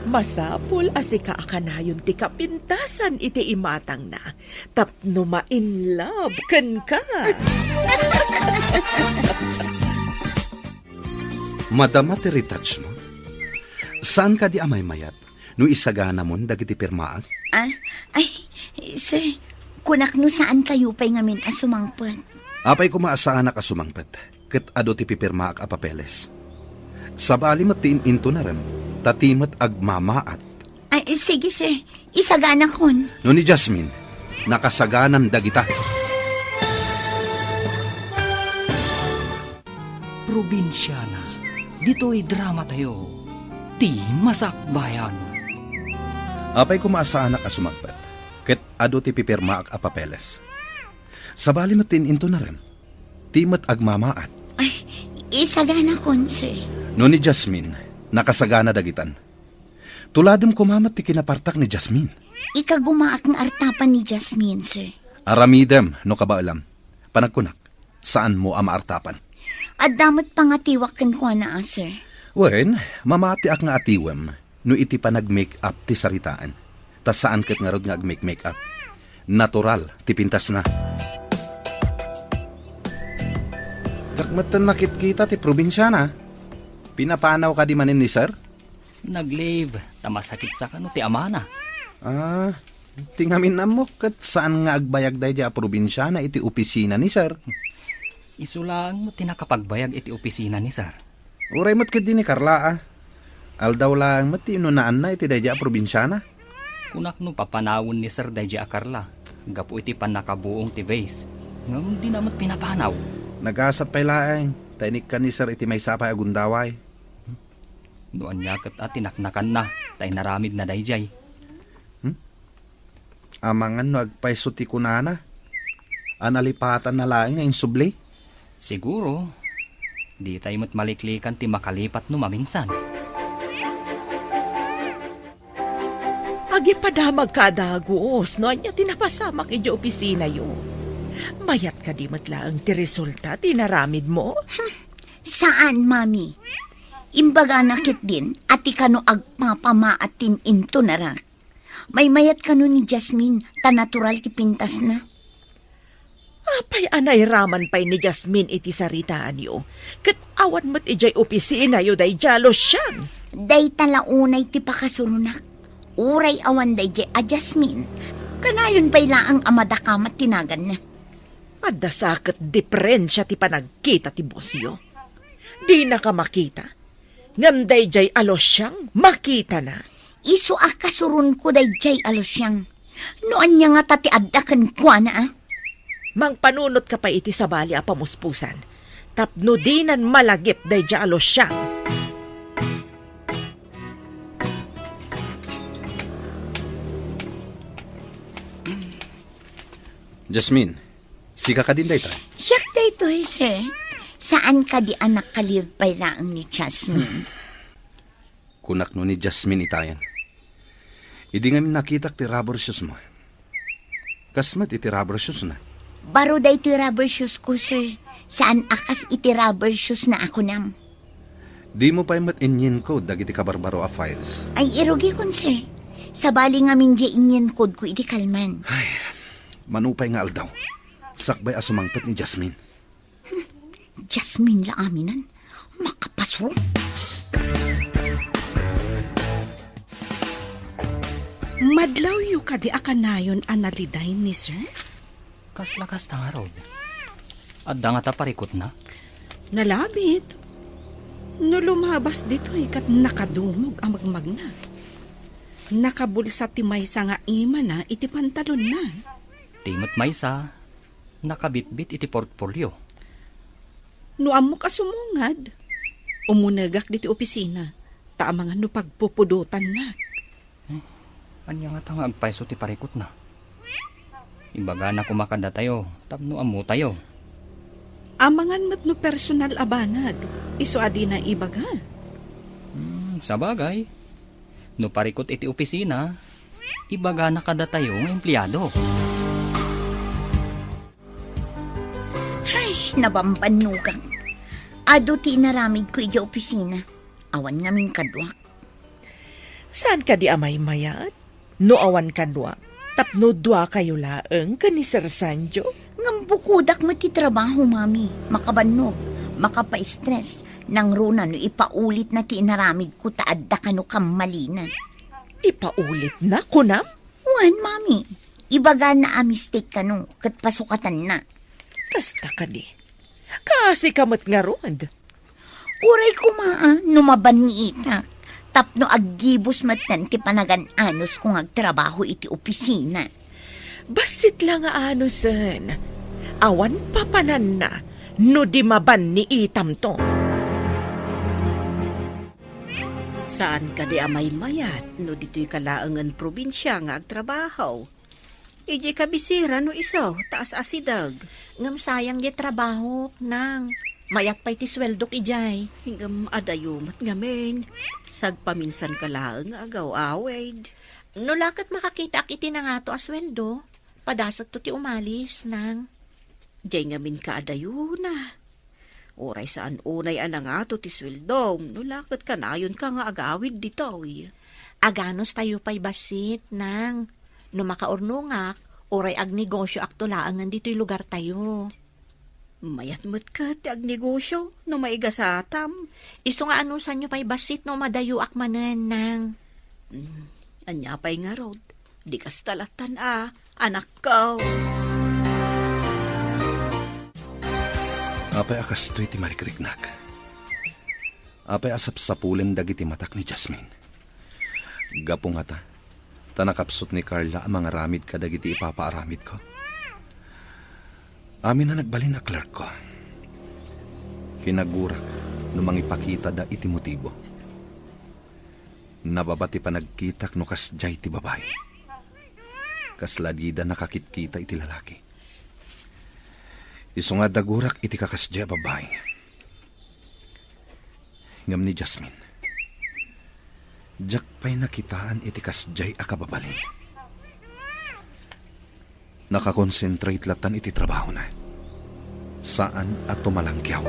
Masapul a sika a kanayon ti kapintasan iti imatangna tapno ma-in love kenka. Madama ti retouch mo? Saan kadi a maymayat no isaganamon dagiti pirmaak? Ah, ay, sir, kunak no saan kayo pay ngamin a sumangpet. Apay koma a saanak a sumangpet, ket adu ti pipirmaak a papeles. Sabali met ti in-intonarem, ta ti met agmamaat. Ay, sige, sir. Isaganakon. No ni Jasmine, nakasaganan dagita. Probinsiana, ditoy drama tayo, ti Masakbayan. Apay koma a saanak a sumangpet, ket adu ti pipirmaak a papeles. Sabali met ti in-intonarem, ti met agmamaat. Ay, isaganakon, sir. No ni Jasmine, nakasagana dagitan. Tuladem koma met ti kinapartak ni Jasmine. Ikagumaak nga artapan ni Jasmine, sir. Aramidem no kabaelam. Panagkunak, saanmo a maartapan. Adda met pangatiwak kenkuana, a, sir. Wen, mamatiak nga atiwem no iti panag-make-up ti saritaan. Ta saan ket ngarud nga ag-make-make-up. Natural ti pintasna. Diak metten makitkita ti probinsiana. Pinapanaw kadi manen ni sir? Nag-leave, ta masakit sa kano ti amana. Ah, ti ngamin ammok ket saan nga agbayag daydiay a probinsiana iti opisina ni sir. Isu laeng met ti nakapagbayag iti opisina ni sir. Uray met ketdi ni Carla, a. Aldaw laeng met ti inunaanna iti daydiay a probinsiana. Kunak no papanawen ni sir daydiay a Carla, gapu iti pannakabuong ti vase. Ngem dina met pinapanaw. Nagasat pay laeng, ta inikkan ni sir iti maysa pay a gundaway. No ania ket a tinaknakanna, ta inaramidna daydiay. Hmm? Amangan no agpayso ti kunana. A nalipatanna laeng nga insubli? Siguro, ditay met maliklikan ti makalipat no maminsan. Agipadamagka a dagus no ania ti napasamak idiay opisinayo. Mayat kadi met laeng ti resulta ti inaramidmo? Hmm, saan, Mami. Imbagana ketdin a ti kano agpapamaat ti in-intonarak. Maymayat kano ni Jasmine ta natural ti pintasna. Apay a nairaman pay ni Jasmine iti saritaanyo, ket awan met idiay opisinayo daydiay a Lucian? Dayta la unay ti pakasuronak. Uray awan daydiay a Jasmine, kanayon pay laeng a madakamat ti naganna. Adda sa ket diferensia ti panagkita ti bossyo. Dinaka makita, ngem daydiay a Lucian makitana. Isu a kasuronko daydiay a Lucian. No ania ngata ti adda kenkuana, a? Mangpanunotka pay iti sabali a pamuspusan, tapno dinan malagip daydiay a Lucian. Jasmine, sika kadin dayta? Siak daytoy, sir. Saan kadi a nakaliwag pay laeng ni Jasmine? Kunak no ni Jasmine itayen. Idi ngamin nakitak ti rubber shoes mo. Kas met iti rubber shoes na. Baro daytoy rubber shoes ko, sir. Saan a kas iti rubber shoes na a kunam. Dimo pay met inyienkod dagiti kabarbaro a files. Ay, irugikon, sir. Sabali ngamin diay inyienkod ko iti kalman. Ay, mano pay nga aldaw, sakbay a sumangpet ni Jasmine. Hmm, Jasmine la aminan. Makapasro. Madlawyo kadi a kanayon a naliday ni sir? Kasla kasta ngarud. Adda ngata parikutna? Nalabit. No lumabas ditoy ket nakadungog a magmagna. Nakabulsa ti maysa nga imana iti pantalonna. Ti met maysa, nakabitbit iti portfolio. No ammok a sumungad, umunegak ditoy opisina, ta amangan no pagpupudotannak. Eh, ania ngata nga agpayso ti parikutna? Ibagana koma kadatayo tapno ammotayo. Amangan met no personal a banag, isu a dina ibaga. Hmm, sabagay. No parikut iti opisina, ibagana kadatayo nga empleado. Ay, nabambannogak. Adu ti inaramidko idiay opisina. Awan ngamin kaduak. Saan kadi a maymayat? No awan kadua, tapno duakayo laeng ken ni Sir Sancho? Ngem bukodak met ti trabaho, Mami. Makabannog, makapaistres. Nangruna no ipaulitna ti inaramidko ta adda kano kammalina. Ipaulitna, kunam? Wen, Mami. Ibagana a mistake kano, ket pasukatanna. Kasta kadi. Kaasi ka met ngarud. Uray koma a no mabanniitak, tapno aggibus metten ti panagan-anusko nga agtrabaho iti opisina. Bassit la nga anusen, awan papananna no di mabanniitamto. Saan kadi a maymayat no ditoy ka laengen probinsia nga agtrabaho? Idiay kabisera no isu, ta as-asideg. Ngem sayang diay trabahok, Nang. Mayat pay ti sueldok idiay. Ngem adayo met ngamin. Sagpaminsan ka laeng nga agaw-awid. No la ket makakitaak iti nangato a sueldo, padasekto ti umalis, Nang. Diay ngamin ka adayona. Uray saan unay a nangato ti sueldom, no la ket kanayonka nga agawid ditoy. Aganustayo pay bassit, Nang. No makaurnongak, uray agnegosioakto laengen ditoy lugartayo. Mayat met ket ti agnegosio no maigasatam. Isu nga anusanyo pay bassit no madayoak manen, Nang. Hmm, ania pay ngarud? Di kasta lattan a, anakko. Apay a kastoy ti marikriknak? Apay a sapsapulen dagiti matak ni Jasmine? Gapu ngata, ta nakapsut ni Carla a mangaramid kadagiti ipapaaramidko. Amin a nagbalin a clerkko. Kinagurak no mangipakitada iti motibo. Nababa ti panagkitak no kasdiay ti babai. Kasla dida nakakitkita iti lalaki. Isu nga dagurak iti kakasdiay a babai. Ngem ni Jasmine, diak pay nakitaan iti kasdiay a kababalin. Nakakonsentrate lattan iti trabahona. Saan a tumalangkiaw.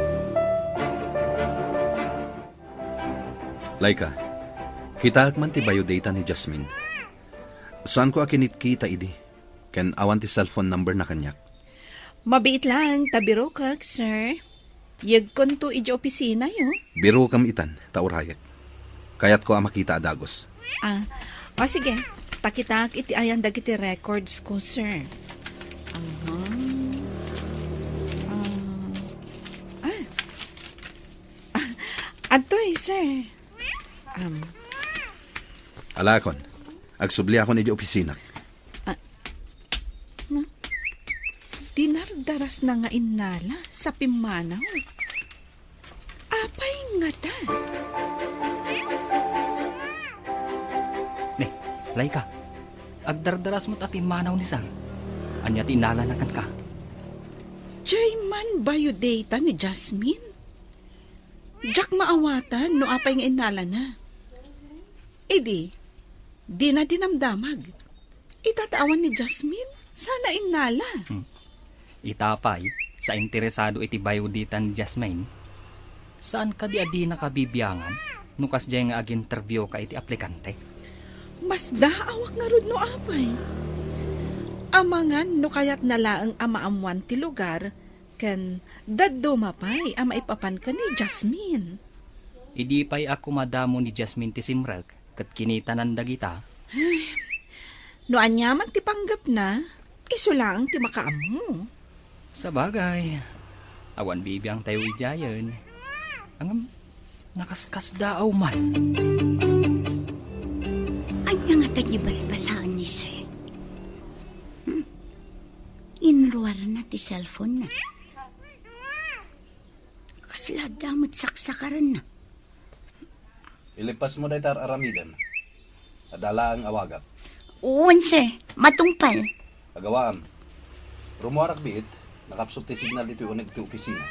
Laika, kitaek man ti biodata ni Jasmine. Saanko a kinitkita idi, ken awan ti cellphone number na kaniak. Mabiit laeng ta birokak, sir. Yegkonto idiay opisinayo. Birokam itan, ta urayek. Kayatko a makita a dagus. Ah, o sige. Pakitaak iti ayan dagiti records ko, sir. Aha. Ah. Ah. Ah, adtoy, sir. Um. Alakon, agsubliakon idiay opisina. Ah, na, dinardarasna nga innala sa pimmanaw. Apay ngata? Ne, Laika, agdardaras met a pimmanaw ni Sir. Ania ti innalana kenka? Diay man biodata ni Jasmine? Diak maawatan no apay nga innalana. Idi, dina dinamdamag. Ita ta awan ni Jasmine, saan a innala. Hmm. Ita pay, sa interesado iti biodata ni Jasmine, saan kadi a dinaka bibiangan no kasdiay nga ag-interviewka iti aplikante? Masdaawak ngarud no apay. Amangan no kayatna laeng a maammoan ti lugar, ken dadduma pay a maipapan ken ni Jasmine. Idi pay a kumadamo ni Jasmine ti simrek ket kinitanan dagita. Ay, no aniaman ti panggepna, isu laeng ti makaammo. Sabagay, awan bibiangtayo idiayen. Ngem, nakaskasdaaw man. Ania ngata ti basbasaan ni Sir? Hmm? In ruarna ti cellphone-na. Kasla adda met saksakarenna. Ilipasmo dayta ar-aramidem. Adda laeng awagak. Wen, sir. Matungpal. Agawaam. Rumuarak biit, nakapsut ti signal ditoy uneg ti opisina.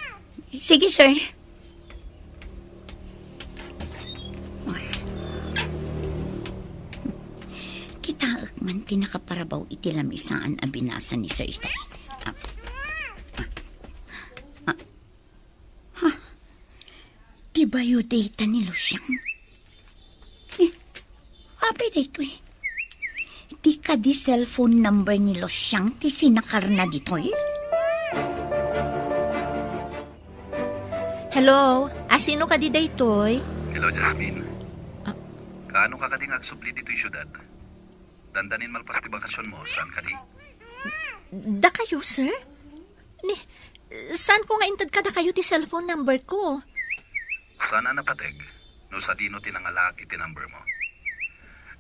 Sige, sir. Kitaek man ti nakaparabaw iti lamisaan a binasa ni Sir Itay. Ah, ah, ah. Ha? Ti bayo dayta ni Lucian? Eh, apay daytoy? Ti kadi cellphone number ni Lucian ti sinakarna ditoy? Hello, asino kadi daytoy? Hello, Jasmine. Ah. Kaano ka kadi nga agsubli ditoy siudad? Dandanin malpas ti bakasionmo, saan kadi? Dakayo, sir? Ni, saanko nga inted kadakayo ti cellphone number ko. Saan a napateg no sadino ti nangalaak iti number mo.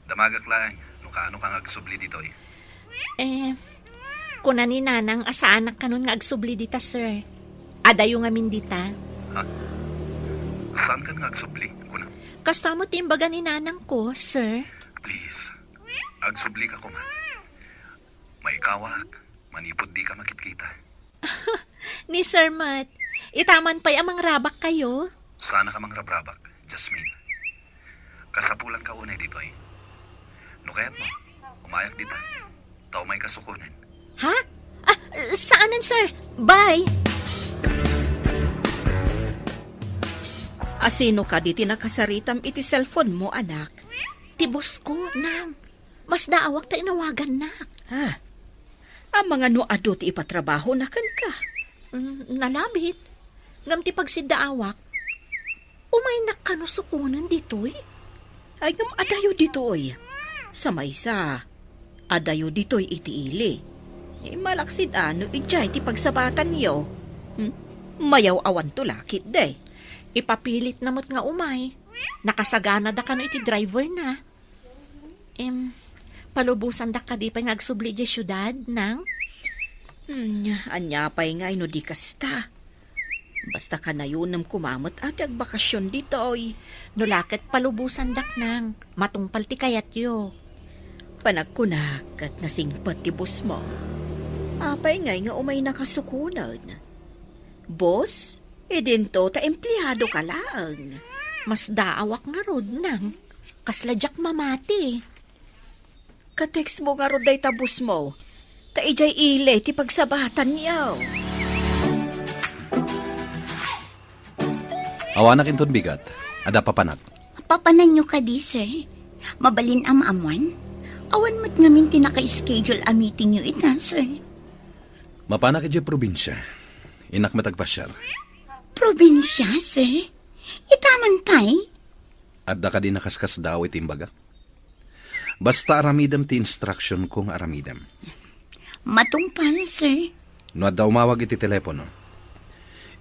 Damagak laeng no kaano ka nga agsubli ditoy. Eh, kuna ni Nanang a saanak kanon nga agsubli dita, sir. Adayo ngamin dita. Ha? Saan ka nga agsubli, kuna? Kasta met ti imbaga ni Nanang ko, sir. Please, agsubli ka koma. Maikawak, manipud di ka makitkita. Ni Sir met, ita man pay a mangrabak kayo? Saan ka mangrabrabak, Jasmine. Kasapulan ka unay ditoy. No kayat mo, umayak dita. Ta umay ka sukonen. Ha? Ah, saanen, sir. Bye. Asino kadi ti nakasaritam iti cellphone mo, anak? Ti boss ko, nang. Masdaawak ta inawagannak. Ah, amangan no adu ti ipatrabahona kenka. Mm, nalabit. Ngem ti pagsiddaawak, umaynak kano sukonen ditoy? Ay, ngem adayo ditoy. Sa maysa, adayo ditoy iti ili. Eh, malaksid a no idiay ti pagsabatanyo. Hmm? Mayaw-awanto la ketdi. Ipapilitna met nga umay. Nakasaganada kano iti driver na. Em, palubosandak kadi pay nga agsubli idiay siudad, nang? Hmm, ania pay ngay no di kasta? Basta kanayonem koma met a ti agbakasion ditoy. No la ket palubosandak, nang. Matungpal ti kayatyo. Panagkunak ket nasingpet ti boss mo. Apay ngay nga umaynaka sukonen? Boss, idinto ta empleado ka laeng. Masdaawak ngarud, nang. Kasla diak mamati. Ka-text mo ngarud dayta boss mo. Ta idiay ili ti pagsabatanyo. Awanak inton bigat. Adda papanak. Papananyo kadi, sir? Mabalin a maamuan? Awan met ngamin ti naka-schedule a meetingyo ita, sir. Mapanak idiay probinsia. Innak met agpasiar. Probinsia, sir? Ita man pay? Adda kadi nakaskasdaaw iti imbagak? Basta aramidem ti instruction ko nga aramidem. Matungpal, sir. No adda umawag iti telepono,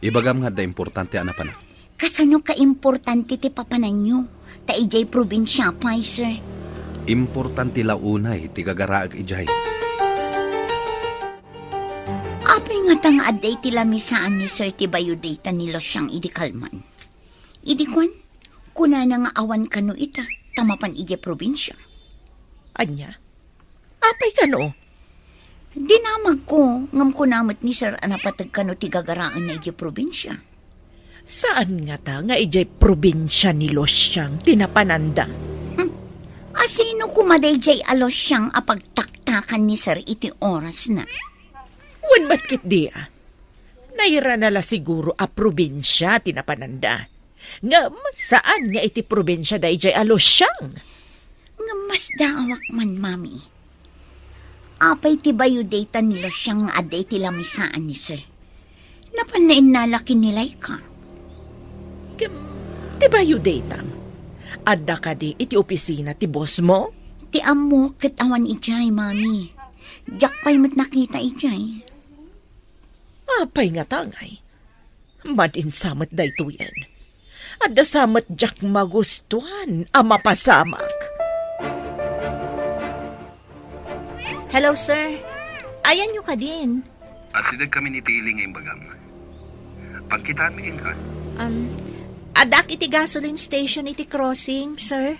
ibagam nga adda importante a napanak. Kasano kaimportante ti papananyo? Ta idiay probinsia pay, sir. Importante la unay ti gagaraek idiay. Apay ngata nga adda iti lamisaan ni sir ti bayo dayta ni Lucian idi kalman? Idi kuan, kunana nga awan kano ita, ta mapan idiay probinsia. Ania? Apay kano? Dinamagko, ngem kuna met ni sir a napateg kano ti gagaraenna idiay probinsia. Saan ngata nga idiay probinsia ni Lucian ti napananda? Hmm. Asino koma daydiay a Lucian a pagtaktakan ni sir iti orasna? Wen met ketdi a. Nairana la siguro a probinsia ti napananda. Ngem saan nga iti probinsia daydiay a Lucian? Ngem masdaawak man, Mami. Apay ti bayo dayta ni Lucian nga adda iti lamisaan ni sir? Napanna innala ken ni Laika. Ngem ti bayo dayta, adda kadi iti opisina ti boss mo? Ti ammok ket awan idiay, Mami. Diak pay met nakita idiay. Apay ngata ngay? Madin sa met daytoyen. Adda sa met diak magustuan a mapasamak. Hello, sir. Ayanyo kadin? Asideg kami iti ili nga imbagam. Pagkitaanmi kenka. Um, addaak iti gasoline station iti crossing, sir.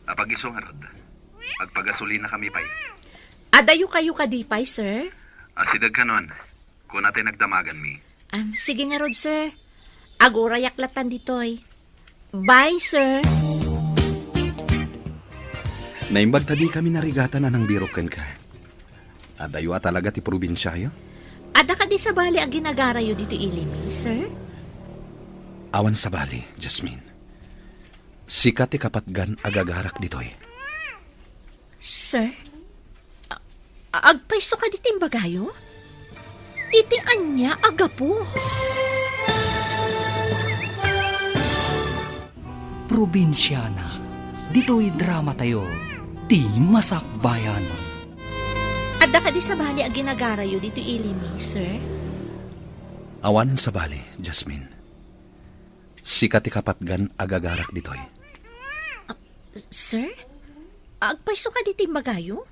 Apag-isu ngarud. Agpagasolina kami pay. Adayo kayo kadi pay, sir? Asideg kanon. Kuna ti nagdamaganmi. Um, sige ngarud, sir. Agurayak latan ditoy. Bye, sir. Naimbag ta di kami narigatan a nangbirok kenka. Adayo a talaga ti probinsiayo? Adda kadi sabali a ginagarayo ditoy ilimi, sir? Awan sabali, Jasmine. Sika ti kapatgan a gagarak ditoy. Sir? A-, agpayso kadi ti imbagayo? Iti ania a gapu? Probinsiana, ditoy dramatayo, ti Masakbayan. Adda kadi sabali a ginagarayo ditoy ilimi, sir? Awanen sabali, Jasmine. Sika ti kapatgan a gagarak ditoy. Ah, sir? Agpayso kadi ti imbagayo?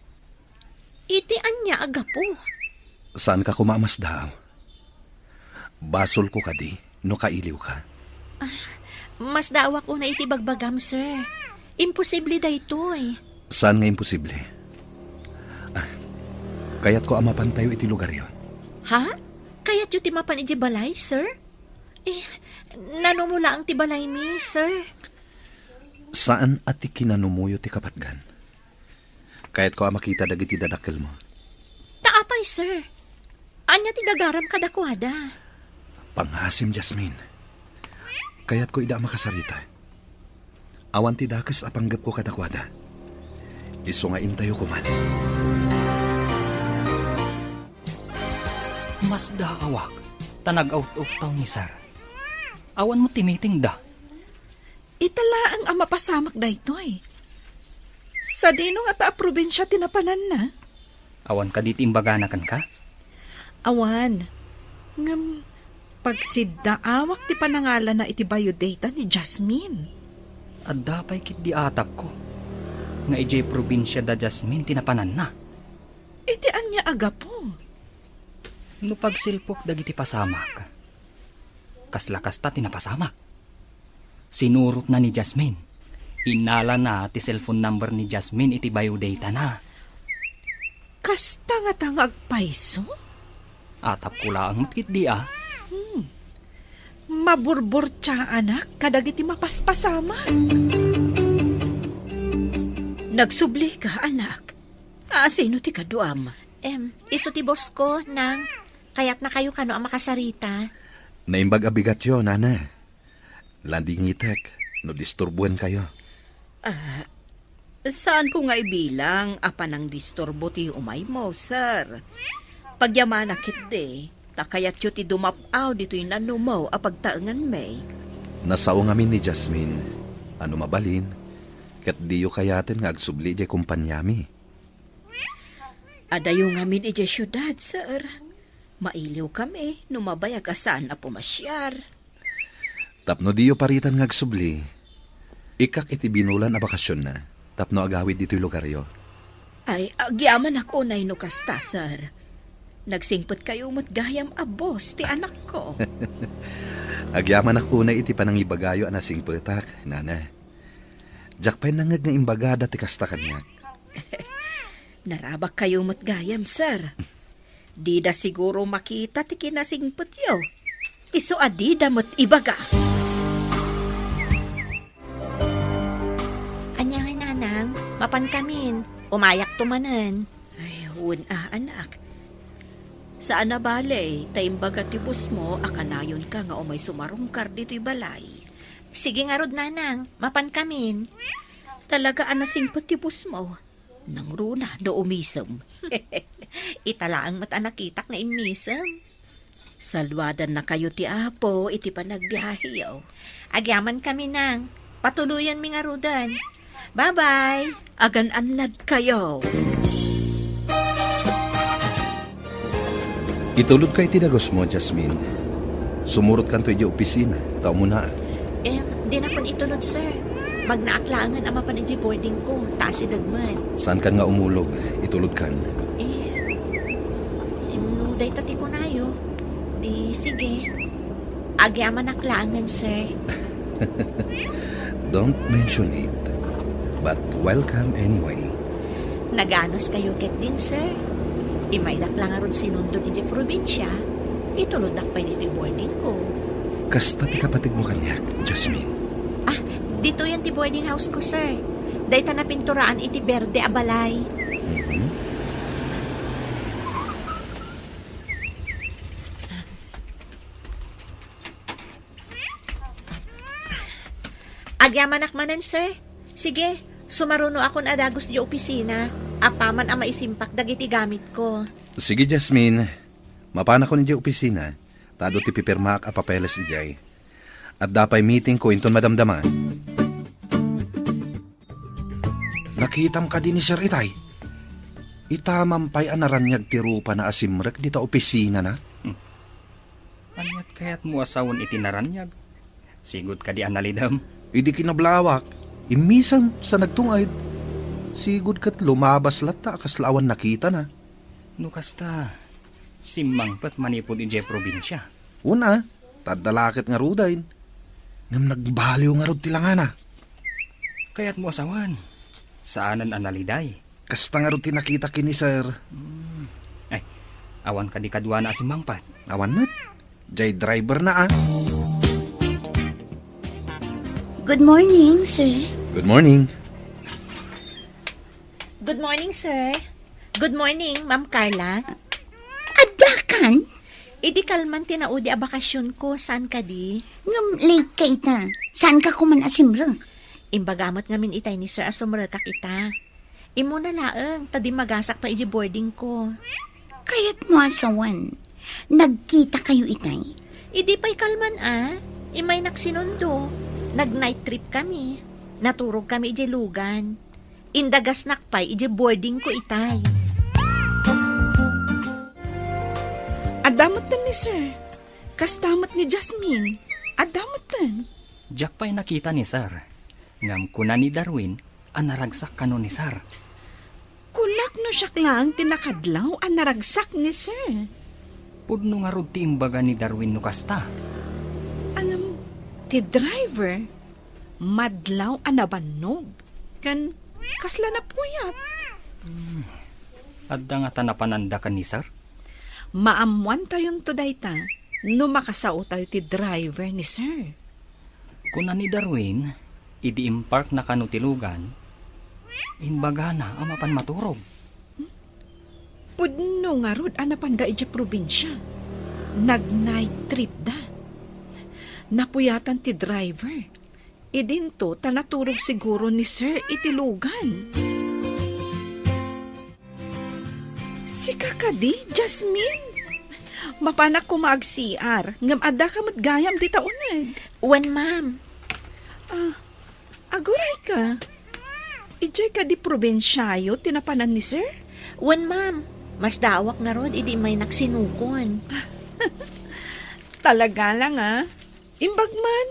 Iti ania a gapu? Saanka koma a masdaaw? Basolko kadi no kailiwka? Ah, masdaawak unay iti bagbagam, sir. Imposible daytoy. Saan nga imposible? Ah, kayatko a mapantayo iti lugaryo. Ha? Kayatyo ti mapan idiay balay, sir? Eh, nanumo laeng ti balaymi, sir. Saan a ti kinanumoyo ti kapatgan. Kayatko a makita dagiti dadakkelmo. Ta apay, sir? Ania ti gagaram kadakuada? Pangasim, Jasmine. Kayatko ida a makasarita. Awan ti dakes a panggepko kadakuada. Isu nga intayo koman. Masdaawak, ta nag-out of town ni Sir. Awan met ti meetingda. Ita laeng a mapasamak daytoy. Sadino ngata a probinsia ti napananna? Awan kadi ti imbagana kenka? Awan. Ngem, pagsiddaawak ti panangalana iti biodata ni Jasmine. Adda pay ketdi atapko nga idiay probinsia da Jasmine ti napananna. Iti ania a gapu? No pagsilpok dagiti pasamak, kasla kasta ti napasamak. Sinurotna ni Jasmine. Innalana ti cellphone number ni Jasmine iti biodatana. Kasta ngata nga agpayso? Atapko laeng met ketdi a. Hmm. Maburburtiaanak kadagiti mapaspasamak. Nagsublika, anak. Asino ti kaduam? Em, isu ti boss ko, Nang. Kayatnakayo kano a makasarita? Naimbag a bigatyo, Nana. Landingitek no disturboenkayo. Ah, saanko nga ibilang a panangdisturbo ti umaymo, sir. Pagyamanak ketdi, ta kayatyo ti dumap-aw ditoy nanumo a pagtaenganmi. Nasao ngamin ni Jasmine a no mabalin, ket diyo kayaten nga agsubli idiay kompaniami. Adayo ngamin idiay siudad, sir. Mailiwkami no mabayag a saan a pumasiar. Tapno diyo paritan nga agsubli, ikkak iti binulan a bakasionna tapno agawid ditoy lugaryo. Ay, agyamanak unay no kasta, sir. Nagsingpetkayo met gayam a boss ti anakko. Agyamanak unay iti panangibagayo a nasingpetak, Nana. Diak pay nangngeg nga imbagada ti kasta kaniak. Narabakkayo met gayam, sir. Dida siguro makita ti kinasingpetyo. Isu a dida met ibaga. Ania ngay, Nanang? Mapankamin. Umayakto manen. Ay, wen a, anak. Saan a bale, ta imbaga ti bossmo a kanayonka nga umay sumarungkar ditoy balay. Sige ngarud, Nanang. Mapankamin. Talaga a nasingpet ti bossmo. Nangruna no umisem. Ita laeng met a nakitak nga immisem. Saluadannakayo ti Apo iti panagbiaheyo. Agyamankami, Nang. Patuloyenmi ngaruden. Bye-bye. Agan-annadkayo. Itulodka iti dagusmo, Jasmine. Sumurotkanto idiay opisina, ta umunaak. Eh, dinakon itulod, sir. Magnaak laengen a mapan idiay boarding ko, ta asideg met. Saankan nga umulog, itulodkan. Eh, no dayta ti kunay. Ayo, di sige. Agyamanak laengen, sir. Don't mention it. But welcome anyway. Naganos kayo ketdin, sir. Imaydak la ngarud sinundon idiay probinsia, ituloddak pay ditoy boarding ko. Kasta ti kapateg mo kaniak, Jasmine. Ah, ditoyen ti boarding house ko, sir. Dayta napinturaan iti berde a balay. Mhm. Agyamanak manen, sir. Sige, sumarunoakon a dagus idiay opisina, apaman a maisimpakak dagiti gamitko. Sige, Jasmine. Mapanakon idiay opisina, ta adu ti pipirmaak a papeles idiay. Adda pay meetingko inton madamdama. Nakitam kadi ni Sir itay? Itamam pay a naraniag ti rupana a simrek dita opisinana. Hmm. Aniat kayatmo a sawen iti naraniag? Sigud kadi a nalidem? Idi kinablawak, immisem sa nagtunged. Sigud ket lumabas latta a kasla awan nakitana. No kasta, simmangpet manipud idiay probinsia. Una, ta adda la ket ngaruden. Ngem nagbaliw ngarud ti langana. Kayatmo a sawen, saanen a naliday. Kasta ngarud ti nakita ken ni Sir. Hmm. Ay, awan kadi kaduana a simmangpet? Awan met. Jay driver na, ah. Good morning, sir. Good morning. Good morning, sir. Good morning, Ma'am Carla. Adda kan? Idi kalman ti naudi a bakasionko, saan kadi? Ngem late ka ita. Saan ka kuman a simrek? Imbaga met ngamin itay ni sir a sumrekak ita. Immuna laeng, ta dimmagasak pay idiay boarding ko. Kayatmo a sawen, nagkita kayo itay? Idi pay kalman a, immay nagsinundo. Nag-night trip kami. Naturog kami idiay lugan. Indagasnak pay idiay boarding ko itay. Adda metten ni Sir. Kasta met ni Jasmine. Adda metten. Diak pay nakita ni Sir. Ngem kuna ni Darwin a naragsak kano ni Sir. Kunak no siak laeng ti nakadlaw a naragsak ni Sir. Pudno ngarud ti imbaga ni Darwin no kasta. Ngem ti driver, madlaw a nabannog, ken kasla napuyat. Hmm. Adda ngata napananda ken ni Sir? Maammoantayonto dayta no makasaotayo ti driver ni Sir. Kuna ni Darwin, idi imparkna kano ti lugan, imbagana a mapan maturog. Pudno ngarud a napanda idiay probinsia. Nag-night trip da. Napuyatan ti driver. Idinto ta naturog siguro ni Sir iti lugan. Sika kadi, Jasmine? Mapanak koma ag-C R, ngem addaka met gayam dita uneg. Wen, ma'am. Ah, aguray ka. Idiay kadi probinsiayo ti napanan ni Sir? Wen, ma'am. Masdaawak ngarud idi immaynak sinukon. Talaga lang, ah. Imbag man,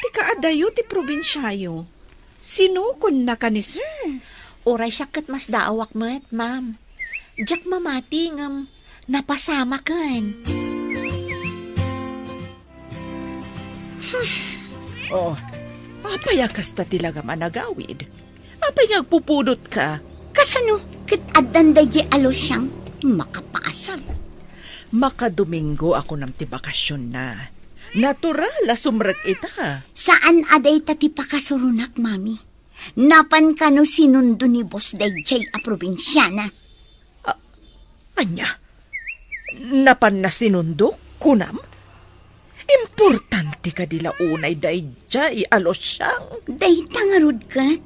ti kaadayo ti probinsiayo. Sinukonnaka ni Sir? Uray siak ket masdaawak met, ma'am. Diak mamati ngem napasamaken. Oh, apay a kasta ti lagam a nagawid? Apay nga agpupudotka? Kasano ket addan daydiay a Luciang makapaasar? Makadomingo a kunam ti bakasionna. Natural a sumrek ita. Saan a dayta ti pakasuronak, Mami. Napan kano sinundo ni Boss daydiay a probinsiana. A-, ania? Napanna sinundo, kunam? Importante kadi la unay daydiay a Luciang? Dayta ngarud ket.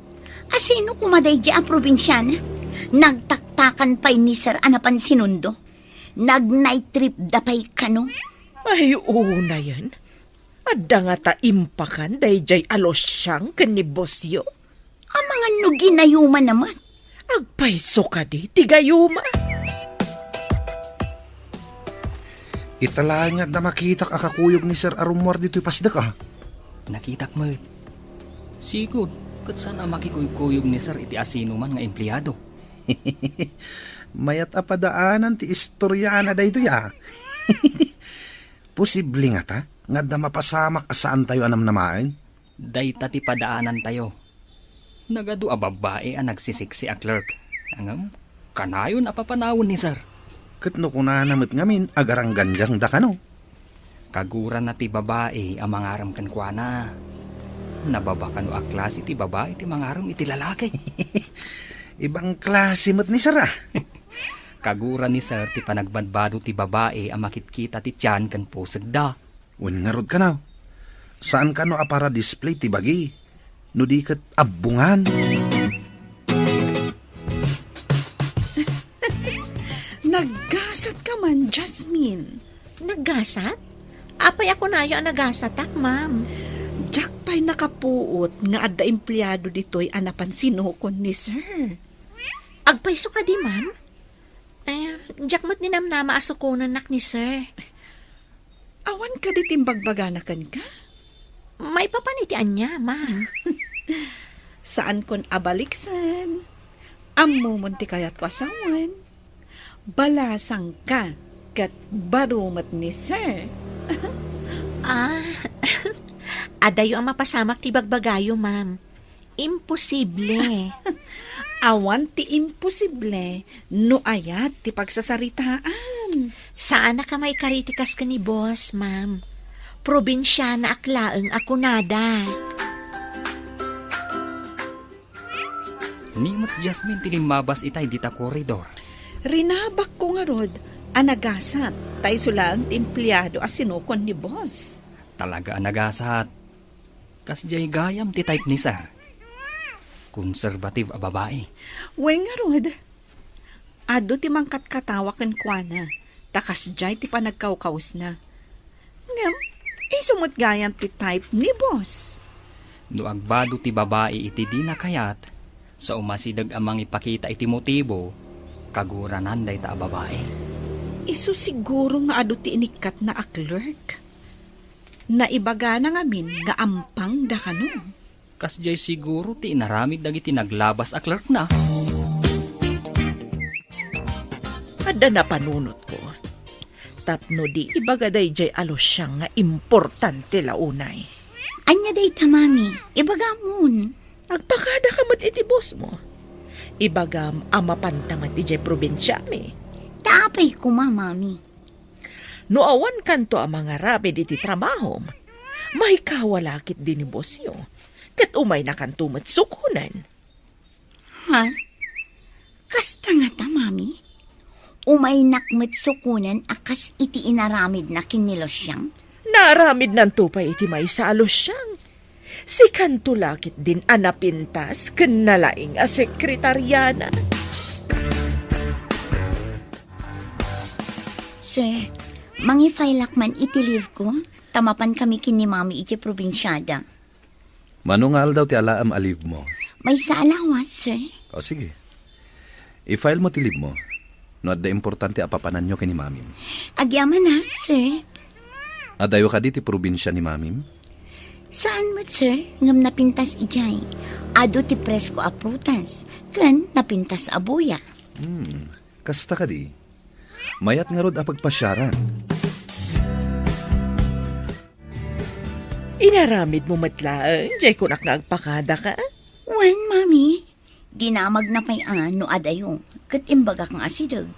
Asino koma daydiay a probinsiana? Nagtaktakan pay ni Sir a napan sinundo. Nag-night trip da pay kano. Ay, unayen. Adda ngata impakan daydiay a Luciang ken ni Bossyo? Amangan no ginayumanna met. Agpayso kadi ti gayuma. Ita laeng nga adda makitak a kakuyog ni Sir a rummuar ditoy pasdek, ah. Nakitak met. Sigud, ket saan a makikuykuyog ni Sir iti asinoman nga empleado. Mayat a padaanan ti istoriana daytoy, ah. Posible ngata nga adda mapasamak a saantayo a namnamaen? Dayta ti padaanantayo. Nagadu a babbai a nagsisiksi a clerk. Ngem, kanayon a papanawen ni Sir. Ket no kunana met ngamin, agaranggandiangda kano. Kagurana ti babai a mangarem kenkuana. Nababa kano a klase ti babai ti mangarem iti lalaki. Ibang klase met ni Sir, a. Kagura ni Sir ti panagbadbado ti babai a makitkita ti tian ken pusegda. Wen ngarud kano, saan kano a para display ti bagi, no di ket abbungan. Naggasat ka man, Jasmine. Naggasat? Apay a kunayo a nagasatak, ma'am? Diak pay nakapuot nga adda empleado ditoy a napan sinukon ni Sir. Agpayso kadi, ma'am? Eh, diak met ninamnama a sukonennak ni Sir. Awan kadi ti imbagbagana kenka? Maipapan iti ania, ma'am? Saankon a baliksen. Ammomon ti kayatko a sawen. Balasangka ket baro met ni Sir. Ah, adayo a mapasamak ti bagbagayo, ma'am. Imposible. Awan ti imposible no ayat ti pagsasaritaan. Saanak a maikaritikas ken ni boss, ma'am. Probinsianaak laeng a kunada. Ni met Jasmine ti limmabas itay dita koridor. Rinabakko ngarud a nagasat ta isu laeng ti empleado a sinukon ni boss. Talaga a nagasat. Kasdiay gayam ti type ni Sir. Conservative a babai. Wen ngarud, adu ti mangkatkatawa kenkuana, ta kasdiay ti panagkawkawesna. Ngem, isu met gayam ti type ni boss. No agbado ti babai iti dina kayat, sa umasideg a mangipakita iti motibo, kaguranan dayta a babai. Isu siguro nga adu ti inikkatna a clerk. Naibagana ngamin nga ampangda kano. Kasdiay siguro ti inaramid dagiti naglabas a clerkna. Adda napanunotko. Tapno di ibaga daydiay a Luciang nga importante la unay. Ania dayta, Mami? Ibagamon. Agpakada ka met iti boss mo. Ibagam a mapanta met idiay probinsiami. Ta apay koma, Mami? No awan kanto a mangaramid iti trabahom, maikawa la ketdi ni bossyo, ket umayna kanto met sukonen. Ha? Kasta ngata, Mami? Umaynak met sukonen a kas iti inaramidna ken ni Luciang? Naaramidnanto pay iti maysa a Luciang. Sikanto la ketdin a napintas ken nalaing a sekretariana. Sir, mangi-file-ak man iti leave ko, ta mapan kami ken ni Mami iti probinsiada. Mano nga aldaw ti alaem a leave mo? Maysa a lawas, sir. O, sige. I-file mo ti leave mo. No adda importante a papananyo ken ni Mamim. Agyamanak, sir. Adayo kadi ti probinsia ni Mamim? Saan met, sir, ngem napintas idiay. Adu ti presko a prutas, ken napintas a buya. Hmm, kasta kadi. Mayat ngarud a pagpasiaran. Inaramid mo met laeng, jay kunak nga agpakada ka? Wen, Mami. Dinamagna pay a no adayo, ket imbagak nga asideg.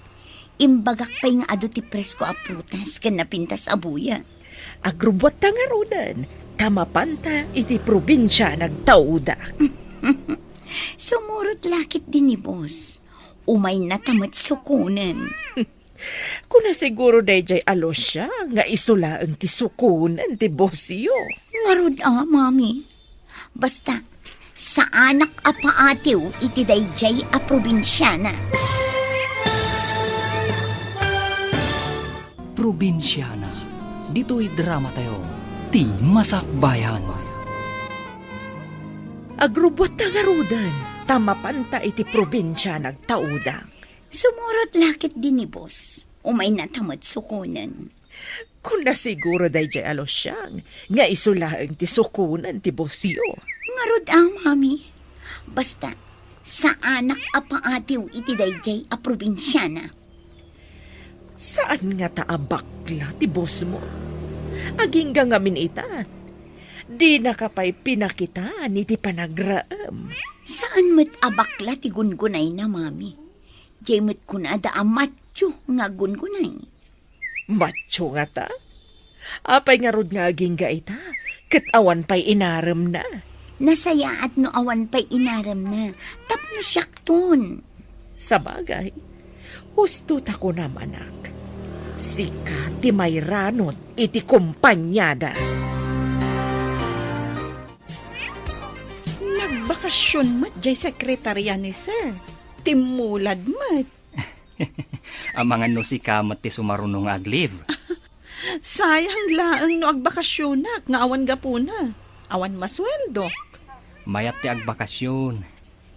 Imbagak pay nga adu ti presko a prutas ken napintas a buya. Agrubbuatta ngaruden, ta mapanta iti probinsia nagtauda. Sumurot la ketdi ni boss. Umaynata met sukonen. Kuna siguro daydiay a Lucia nga isu laeng ti sukonen ti bossyo. Ngarud a, Mami. Basta, saanak a paatiw iti daydiay a probinsiana. Probinsiana, ditoy dramatayo, ti Masakbayan. Agrubbuatta ngaruden, ta mapanta iti probinsia nagtauda. Sumurot la ketdi ni boss. Umaynata met sukonen. Kuna siguro daydiay a Luciang nga isu laeng ti sukonen ti bossyo. Ngarud a, Mami. Basta, saanak a paatiw iti daydiay a probinsiana. Saan ngata a bakla ti boss mo? Agingga ngamin ita. Dinaka pay pinakitaan iti panagraem. Saan met a bakla ti gungunayna, Mami. Diay met kunada a macho nga gungunay. Macho ngata? Apay ngarud nga agingga ita, ket awan pay inaremna? Nasayaat no awan pay inaremna, tapno siakton. Sabagay, husto ta kunam, anak. Sika ti mairanod iti kompaniada. Nagbakasyon met jay sekretarya ni Sir. Timmulad met. Amangan no sika met ti sumaruno nga ag-leave. Sayang laeng no agbakasyonak nga awan gapuna. Awan masueldok. Mayat ti agbakasyon.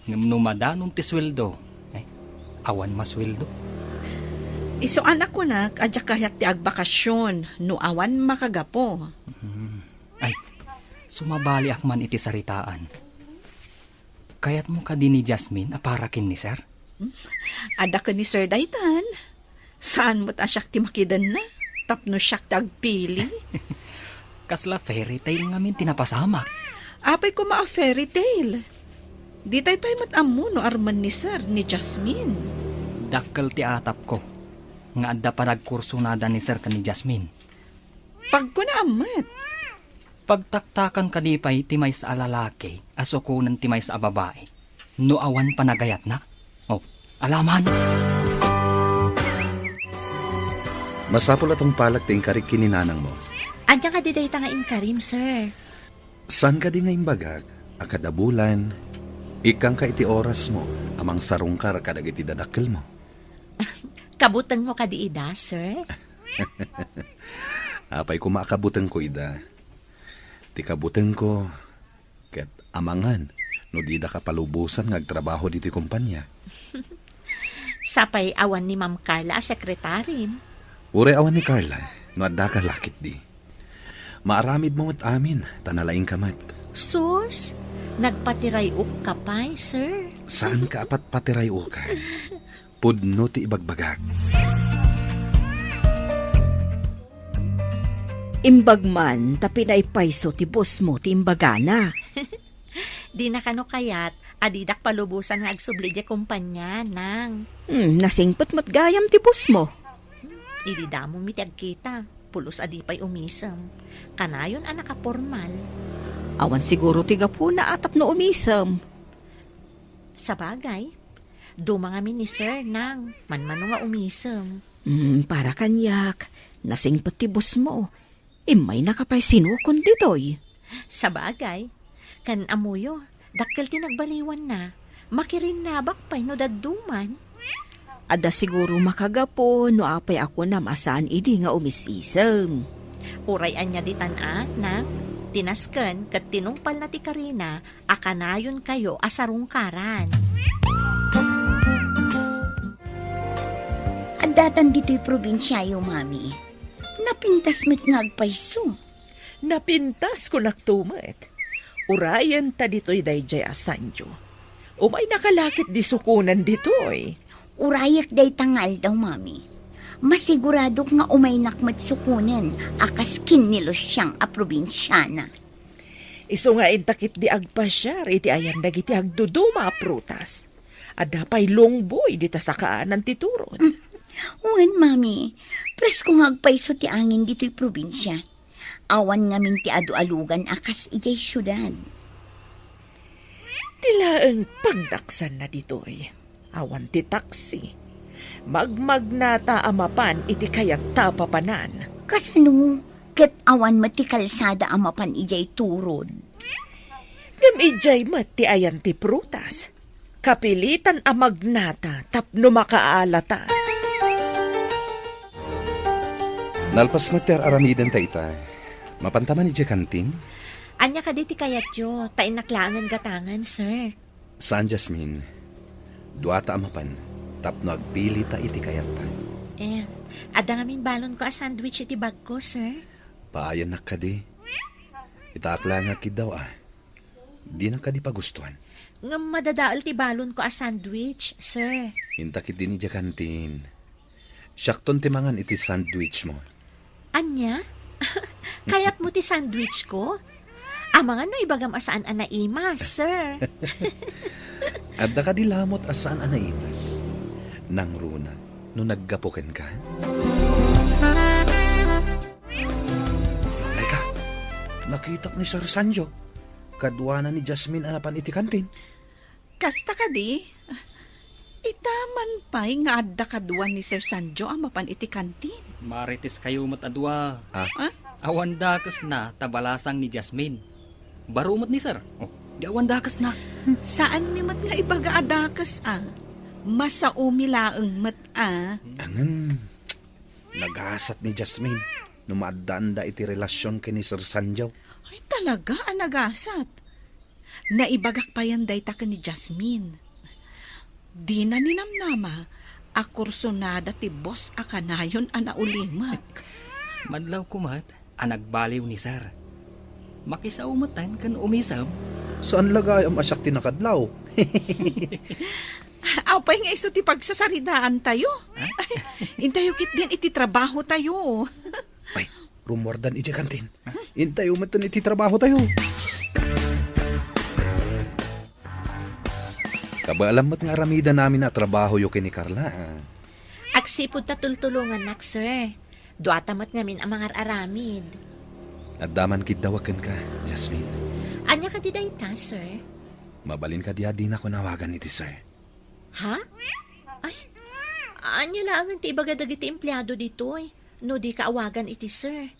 Ngem no madanon ti sueldo, eh, awan masueldo. Isu a nakunak a diak kayat ti agbakasyon no awan makagapu. Hmm. Ay, sumabaliak man iti saritaan. Kayatmo kadi ni Jasmine a para ken ni Sir? Adda ken ni Sir daytan. Saan met a siak ti makidenna, tapno siak ti agpili. Kasla fairy tale ngamin ti napasamak. Apay koma a fairy tale? Ditay pay met ammo no armen ni Sir ni Jasmine. Dakkel ti atapko nga adda panagkursonada ni Sir ken ni Jasmine. Pagkunaam met. Pagtaktakan kadi pay ti maysa a lalaki a sukonen ti maysa a babai no awan panagayatna? Oh, alaman! Masapul a tungpalek ti inkarik ken ni nanangmo. Ania kadi dayta nga inkarim, sir? Saan kadi nga imbagak a kada bulan, ikkangka iti orasmo a mangsarungkar kadagiti dadakkelmo? Kabutengmo kadi ida, sir? Apay koma a kabutengko ida? Ti kabutengko, ket amangan no didaka palubosan nga agtrabaho ditoy kompania. Sapay awan ni Ma'am Carla a sekretarim. Uray awan ni Carla, no addaka la ketdi. Maaramidmo met amin, ta nalaingka met. Sus, nagpatiray-okka pay, sir. Saanka a patpatiray-okan. Pudno ti ibagbagak. Imbag man ta pinaypayso ti boss mo ti imbagana. Dina kano kayat a didak palubosan nga agsubli diay kompania, nang. Hmm, nasingpet met gayam ti boss mo. Idi damo mi ti agkita, pulos a di pay umisem. Kanayon a nakapormal. Awan siguro ti gapuna a tapno umisem. Sabagay, duma ngamin ni Sir, nang, manmano nga umisem. Hmm, para kaniak, nasingpet ti boss mo. Immaynaka pay sinukon ditoy. Sabagay, ken ammoyo, dakkel ti nagbaliwanna. Makirinnabak pay no dadduman. Adda siguro makagapu no apay a kunam a saan idi nga umis-isem. Uray ania ditan a, nang, tinasken ket tinungpalna ti karina a kanayonkayo a sarungkaran. Addatan ditoy probinsiayo, Mami. Napintas met nga agpayso. Napintas, kunakto met. Urayen ta ditoy daydiay a sanio. Umaynaka la ketdi sukonen ditoy. Urayek dayta nga aldaw, Mami. Masiguradok nga umaynak met sukonen a kas ken ni Luciang a probinsiana. Isu nga inta ketdi agpasiar iti ayan dagiti agduduma a prutas. Adda pay lungboy dita sakaanan ti turod. Mm. Wen, Mami, presko nga agpayso ti angin ditoy probinsia. Awan ngamin ti adu-alugan a kas idiay siudad. Ti laeng pagdaksanna ditoy. Awan ti taksi. Magmagnata a mapan iti kayatta a papanan. Kasano ket awan met ti kalsada a mapan idiay turod? Ngem idiay met ti ayan ti prutas. Kapilitan a magnata tapno makaalata. Nalpas met ti ar-aramidenta ita. Mapanta man idiay kantin? Ania kadi ti kayatyo? Ta innak laengen gatangen, sir. Saan, Jasmine. Duata a mapan tapno agpilita iti kayatta. Eh, adda ngamin balonko a sandwich iti bagko, sir. Paayannak kadi. Itaak laeng nga agkiddaw a. Dinak kadi pagustuan. Ngem madadael ti balonko a sandwich, sir. Inta ketdin idiay kantin. Siakton ti mangan iti sandwich mo. Ania? Kayatmo ti sandwich ko? Amangan no ibagam a saan a naimas, sir. Adda kadi lamot a saan a naimas? Nangruna no naggapu kenka? Ay ka, nakitak ni Sir Sanjo. Kaduana ni Jasmine a napan iti kantin. Kasta kadi? Ita man pay nga adda kaduan ni Sir Sanjo a mapan iti kantin. Marites kayo met a dua. Ah? Ah? Awan dakesna ta balasang ni Jasmine. Baro met ni Sir. Oh, di awan dakesna. Saan mi met nga ibaga a dakes, ah. Masaomi laeng met, ah. Angen, nagasat ni Jasmine no maaddaanda iti relasyon ken ni Sir Sanjo. Ay, talaga a nagasat. Naibagak payen dayta ken ni Jasmine. Dina ninamnama a kursunada ti boss a kanayon a naulimek. Madlaw kumat a nagbaliw ni Sir. Makisao metten ken umisem. Saan la gayam a siak ti nakadlaw? Apay nga isu ti pagsasaridaantayo? Ha? Intayo ketdin iti trabahotayo. Ay, rummuardan idiay kantin. Intayo metten iti trabahotayo. Kabaelam met nga aramidennami a trabahoyo ken ni Carla, ah. Agsipud ta tultulongannak, sir. Duata met ngamin a mangar-aramid. Adda man kiddawak kenka, Jasmine. Ania kadi dayta, sir? Mabalin kadi a dinakon awagan iti sir? Ha? Ay, ania laengen ti ibaga dagiti empleado ditoy no dika awagan iti sir?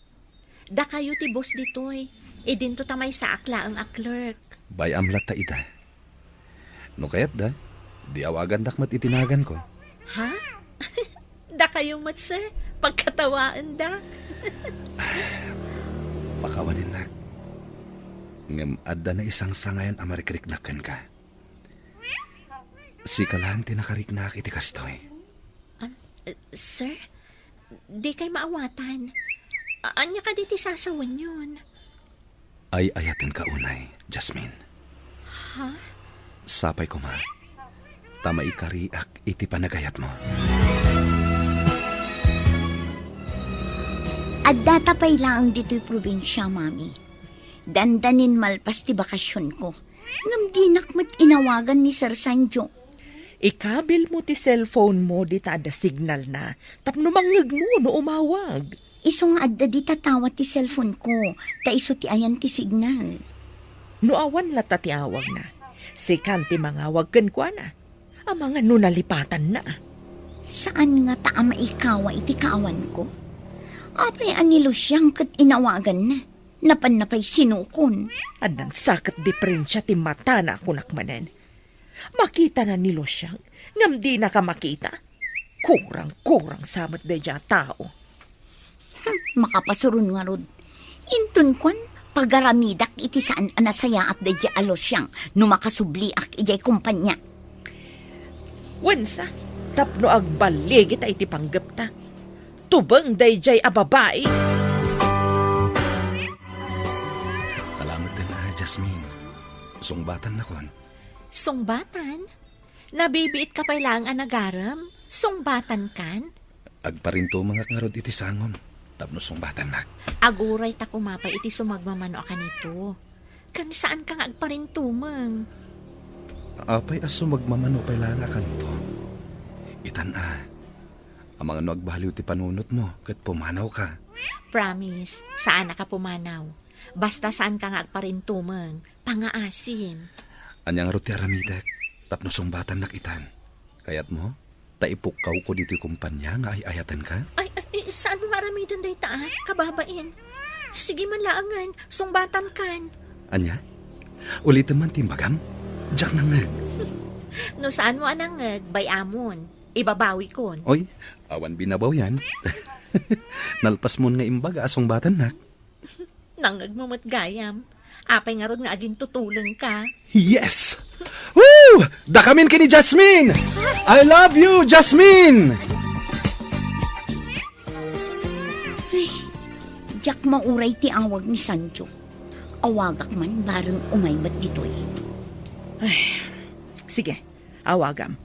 Dakayo ti boss ditoy. Idinto ta maysaak laeng a clerk. Bay-am latta ita. No kayatda, di awagandak met iti naganko. Ha? Dakayo met, sir? Pagkatawaendak. Pakawanennak. Ngem adda naisangsangayan a marikriknak kenka. Sika laeng ti nakariknaak iti kastoy. Am, eh, sir, dikay maawatan. A-, ania kadi ti sasawenyon? Ay-ayatenka unay, Jasmine. Ha? Sapay koma, ta maikariak iti panagayatmo. Addata pay laeng ditoy probinsia, Mami. Dandanin malpas ti bakasionko. Ngem dinak met inawagan ni Sir Sanjo. Ikabilmo ti cellphone mo dita adda signalna tapno mangngegmo no umawag. Isu nga adda dita tawat ti cellphone ko, ta isu ti ayan ti signal. No awan latta ti awagna, sikan ti mangawag kenkuana. Amangan no nalipatanna. Saan ngata a maikawa iti kaawanko? Apay a ni Lucian ket inawaganna? Napanna pay sinukon. Addan sa ket diferensia ti matana a kunak manen. Makitana ni Lucian, ngem dinaka makita. Kurang-kurang sa met daydiay a tao. Hmm, makapasuron ngarud. Inton kuan, pagaramidak iti saan a nasayaat daydiay a Lucian no makasubliak idiay kompania. Wensa, tapno agballigita iti panggepta. Tubeng daydiay a babai. Alamet den a, Jasmine. Sungbatannakon. Sungbatan? Nabibiitka pay laeng a nagarem? Sungbatankan? Agparintumengak ngarud iti sangom tapno sungbatannak. Aguray ta koma pay iti sumagmamano a kanito. Ken saanka nga agparintumeng. Apay a sumagmamano pay laeng a kanito? Itan a, amangan no agbaliw ti panunotmo ket pumanawka. Promise, saanaka pumanaw. Basta saanka nga agparintumeng, pangaasim. Ania ngarud ti aramidek tapno sungbatannak itan? Kayatmo ta ipukkawko ditoy kompania nga ay-ayatenka? Ay, ay, ay, saanmo nga aramiden dayta, a? Kababain. Sige man laengen, sungbatankan. Ania? Ulitem man ti imbagam? Diak nangngeg. No saanmo a nangngeg, bay-amon. Ibabawikon. Oy, awan binabawian. Nalpasmon nga imbaga a sungbatannak. Nangngegmo met gayam. Apay ngarud nga agintutulengka? Yes! Woo! Dakamin ken ni Jasmine! I love you, Jasmine! Ay, diak mauray ti awag ni Sancho. Awagak man bareng umay met ditoy. Ay, sige, awagam.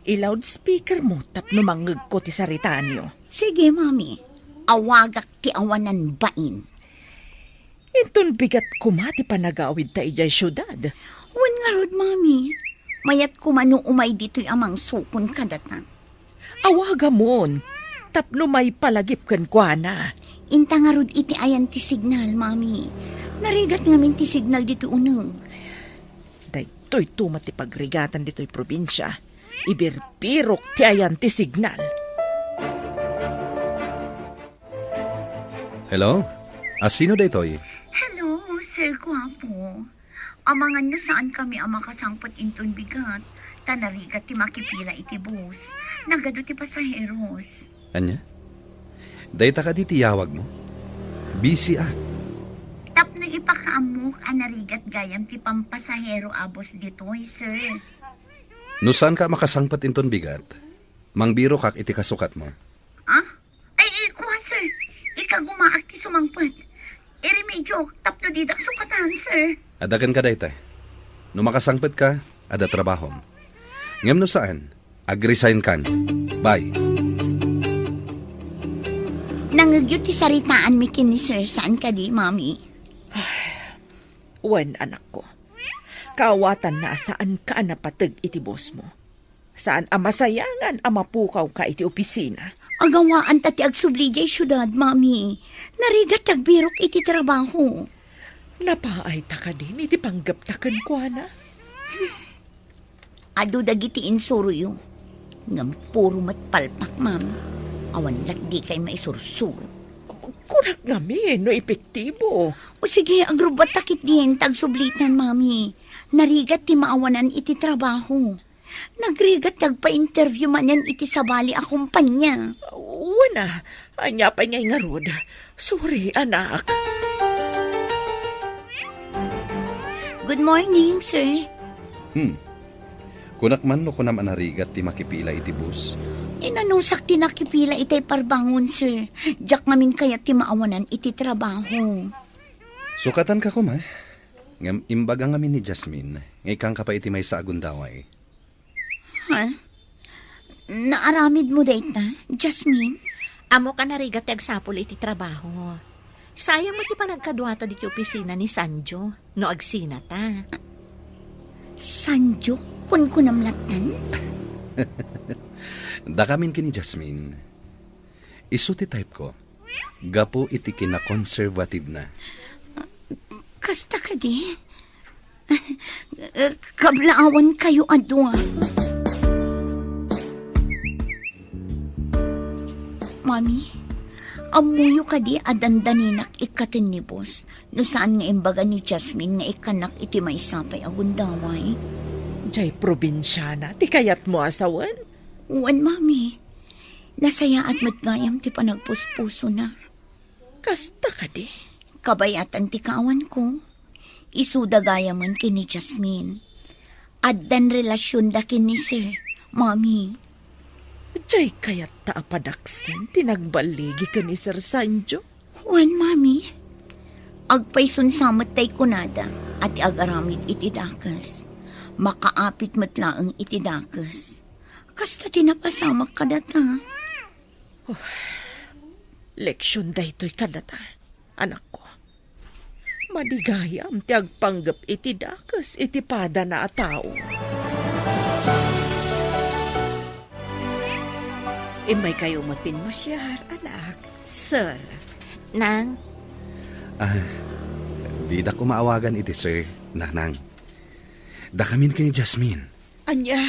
I-loudspeaker mo tapno mangngegko ti saritaanyo. Sige, Mami. Awagak ti awanan bain. Inton bigat koma ti panagawidta idiay siudad. Wen ngarud, Mami. Mayat koma no umay ditoy a mangsukon kadata. Awagamon, tapno maipalagip kenkuana. Inta ngarud iti ayan ti signal, Mami. Narigat ngamin ti signal ditoy uneg. Daytoy to met ti pagrigatan ditoy probinsia. Ibirbirok ti ayan ti signal. Hello? A, sino daytoy? Hello, Sir Guapo. Amangan no saan kami a makasangpet inton bigat, ta narigat ti makipila iti bus. Nagadu ti pasaheros. Ania? Dayta kadi ti yawagmo? Busy ak. Tapno ipakaammok a narigat gayam ti pampasahero a bus ditoy, sir. No saanka a makasangpet inton bigat, mangbirokak iti kasukatmo. Ah? Ay, ay, kuan, sir. Ikagumaak ti sumangpet. Irimediok tapno didak sukatan, sir. Adda kenka dayta. No makasangpetka, adda trabahom. Ngem no saan, agresign kan. Bye. Nangngegyo ti saritaanmi ken ni Sir, saan kadi, Mami? Wen, anakko. Kaawatanna a saanka a napateg iti bosmo. Saan a masayangan a mapukawka iti opisina. Agawaan ta ti agsubli diay siudad, Mami. Narigat ti agbirok iti trabaho. Napaayta kadin iti panggepta kenkuana? Adu dagiti insuroyo. Ngem puro met palpak, Mami. Awan latdikay maisursuro. Kunak ngamin no epektibo. O sige, agrubbatta ketdin ta agsublitan, Mami. Narigat ti maawanan iti trabaho. Nagrigat ti agpa-interview manen iti sabali a kompania. Wen a, ania pay ngay ngarud? Sorry, anak. Good morning, sir. Hmm. Kunak man no kunam a narigat ti makipila iti bus? Inanusak ti nakipila itay parbangon, sir. Diak ngamin kayat ti maawanan iti trabaho. Sukatanka koma. Ngem imbaga ngamin ni Jasmine nga ikkanka pay iti maysa a gundaway. Ha? Naaramidmo dayta, Jasmine? Ammok a narigat ti agsapul iti trabaho. Sayang met ti panagkaduata diti opisina ni Sanjo no agsinata. Sanjo? Kunkunam lattan? Dakamin ken ni Jasmine. Isu ti type ko. Gapu iti kinakonserbatibna. Kasta kadi? Kablaawankayo a dua. Mami, ammoyo kadi a dandaninak ikkaten ni boss no saan nga imbaga ni Jasmine nga ikkannak iti maysa pay a gundaway? Jay probinsiana ti kayatmo a sawen? Wen, Mami. Nasayaat met gayam ti panagpuspusona. Kasta kadi? Kabayatan ti kaawanko. Isuda gayamen ken ni Jasmine. Addan relasionda ken ni Sir, Mami. Jay kayatta a padaksen ti nagballigi ken ni Sir Sanjo? Wen, Mami. Agpaysunsa met tay kunada a ti agaramid iti dakes. Makaapit met laeng iti dakes. Kasta ti napasamak kadata. Oh, leksion daytoy kadata, anakko. Madi gayam ti agpanggep iti dakes iti padana a tao. Immaykayo met pinmasiar, anak. Sir. Nang? Ah, didak koma awagan iti sir, nanang. Dakamin ken ni Jasmine. Ania?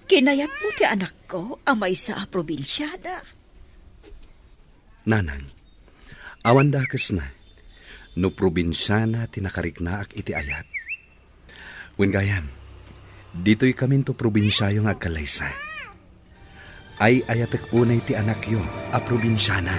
Kinayatmo ti anakko a maysa a probinsiana? Nanang, awan dakesna no probinsiana ti nakariknaak iti ayat. Wen gayam, ditoykaminto probinsiayo nga agkallaysa. Ay-ayatek unay ti anakyo a probinsiana.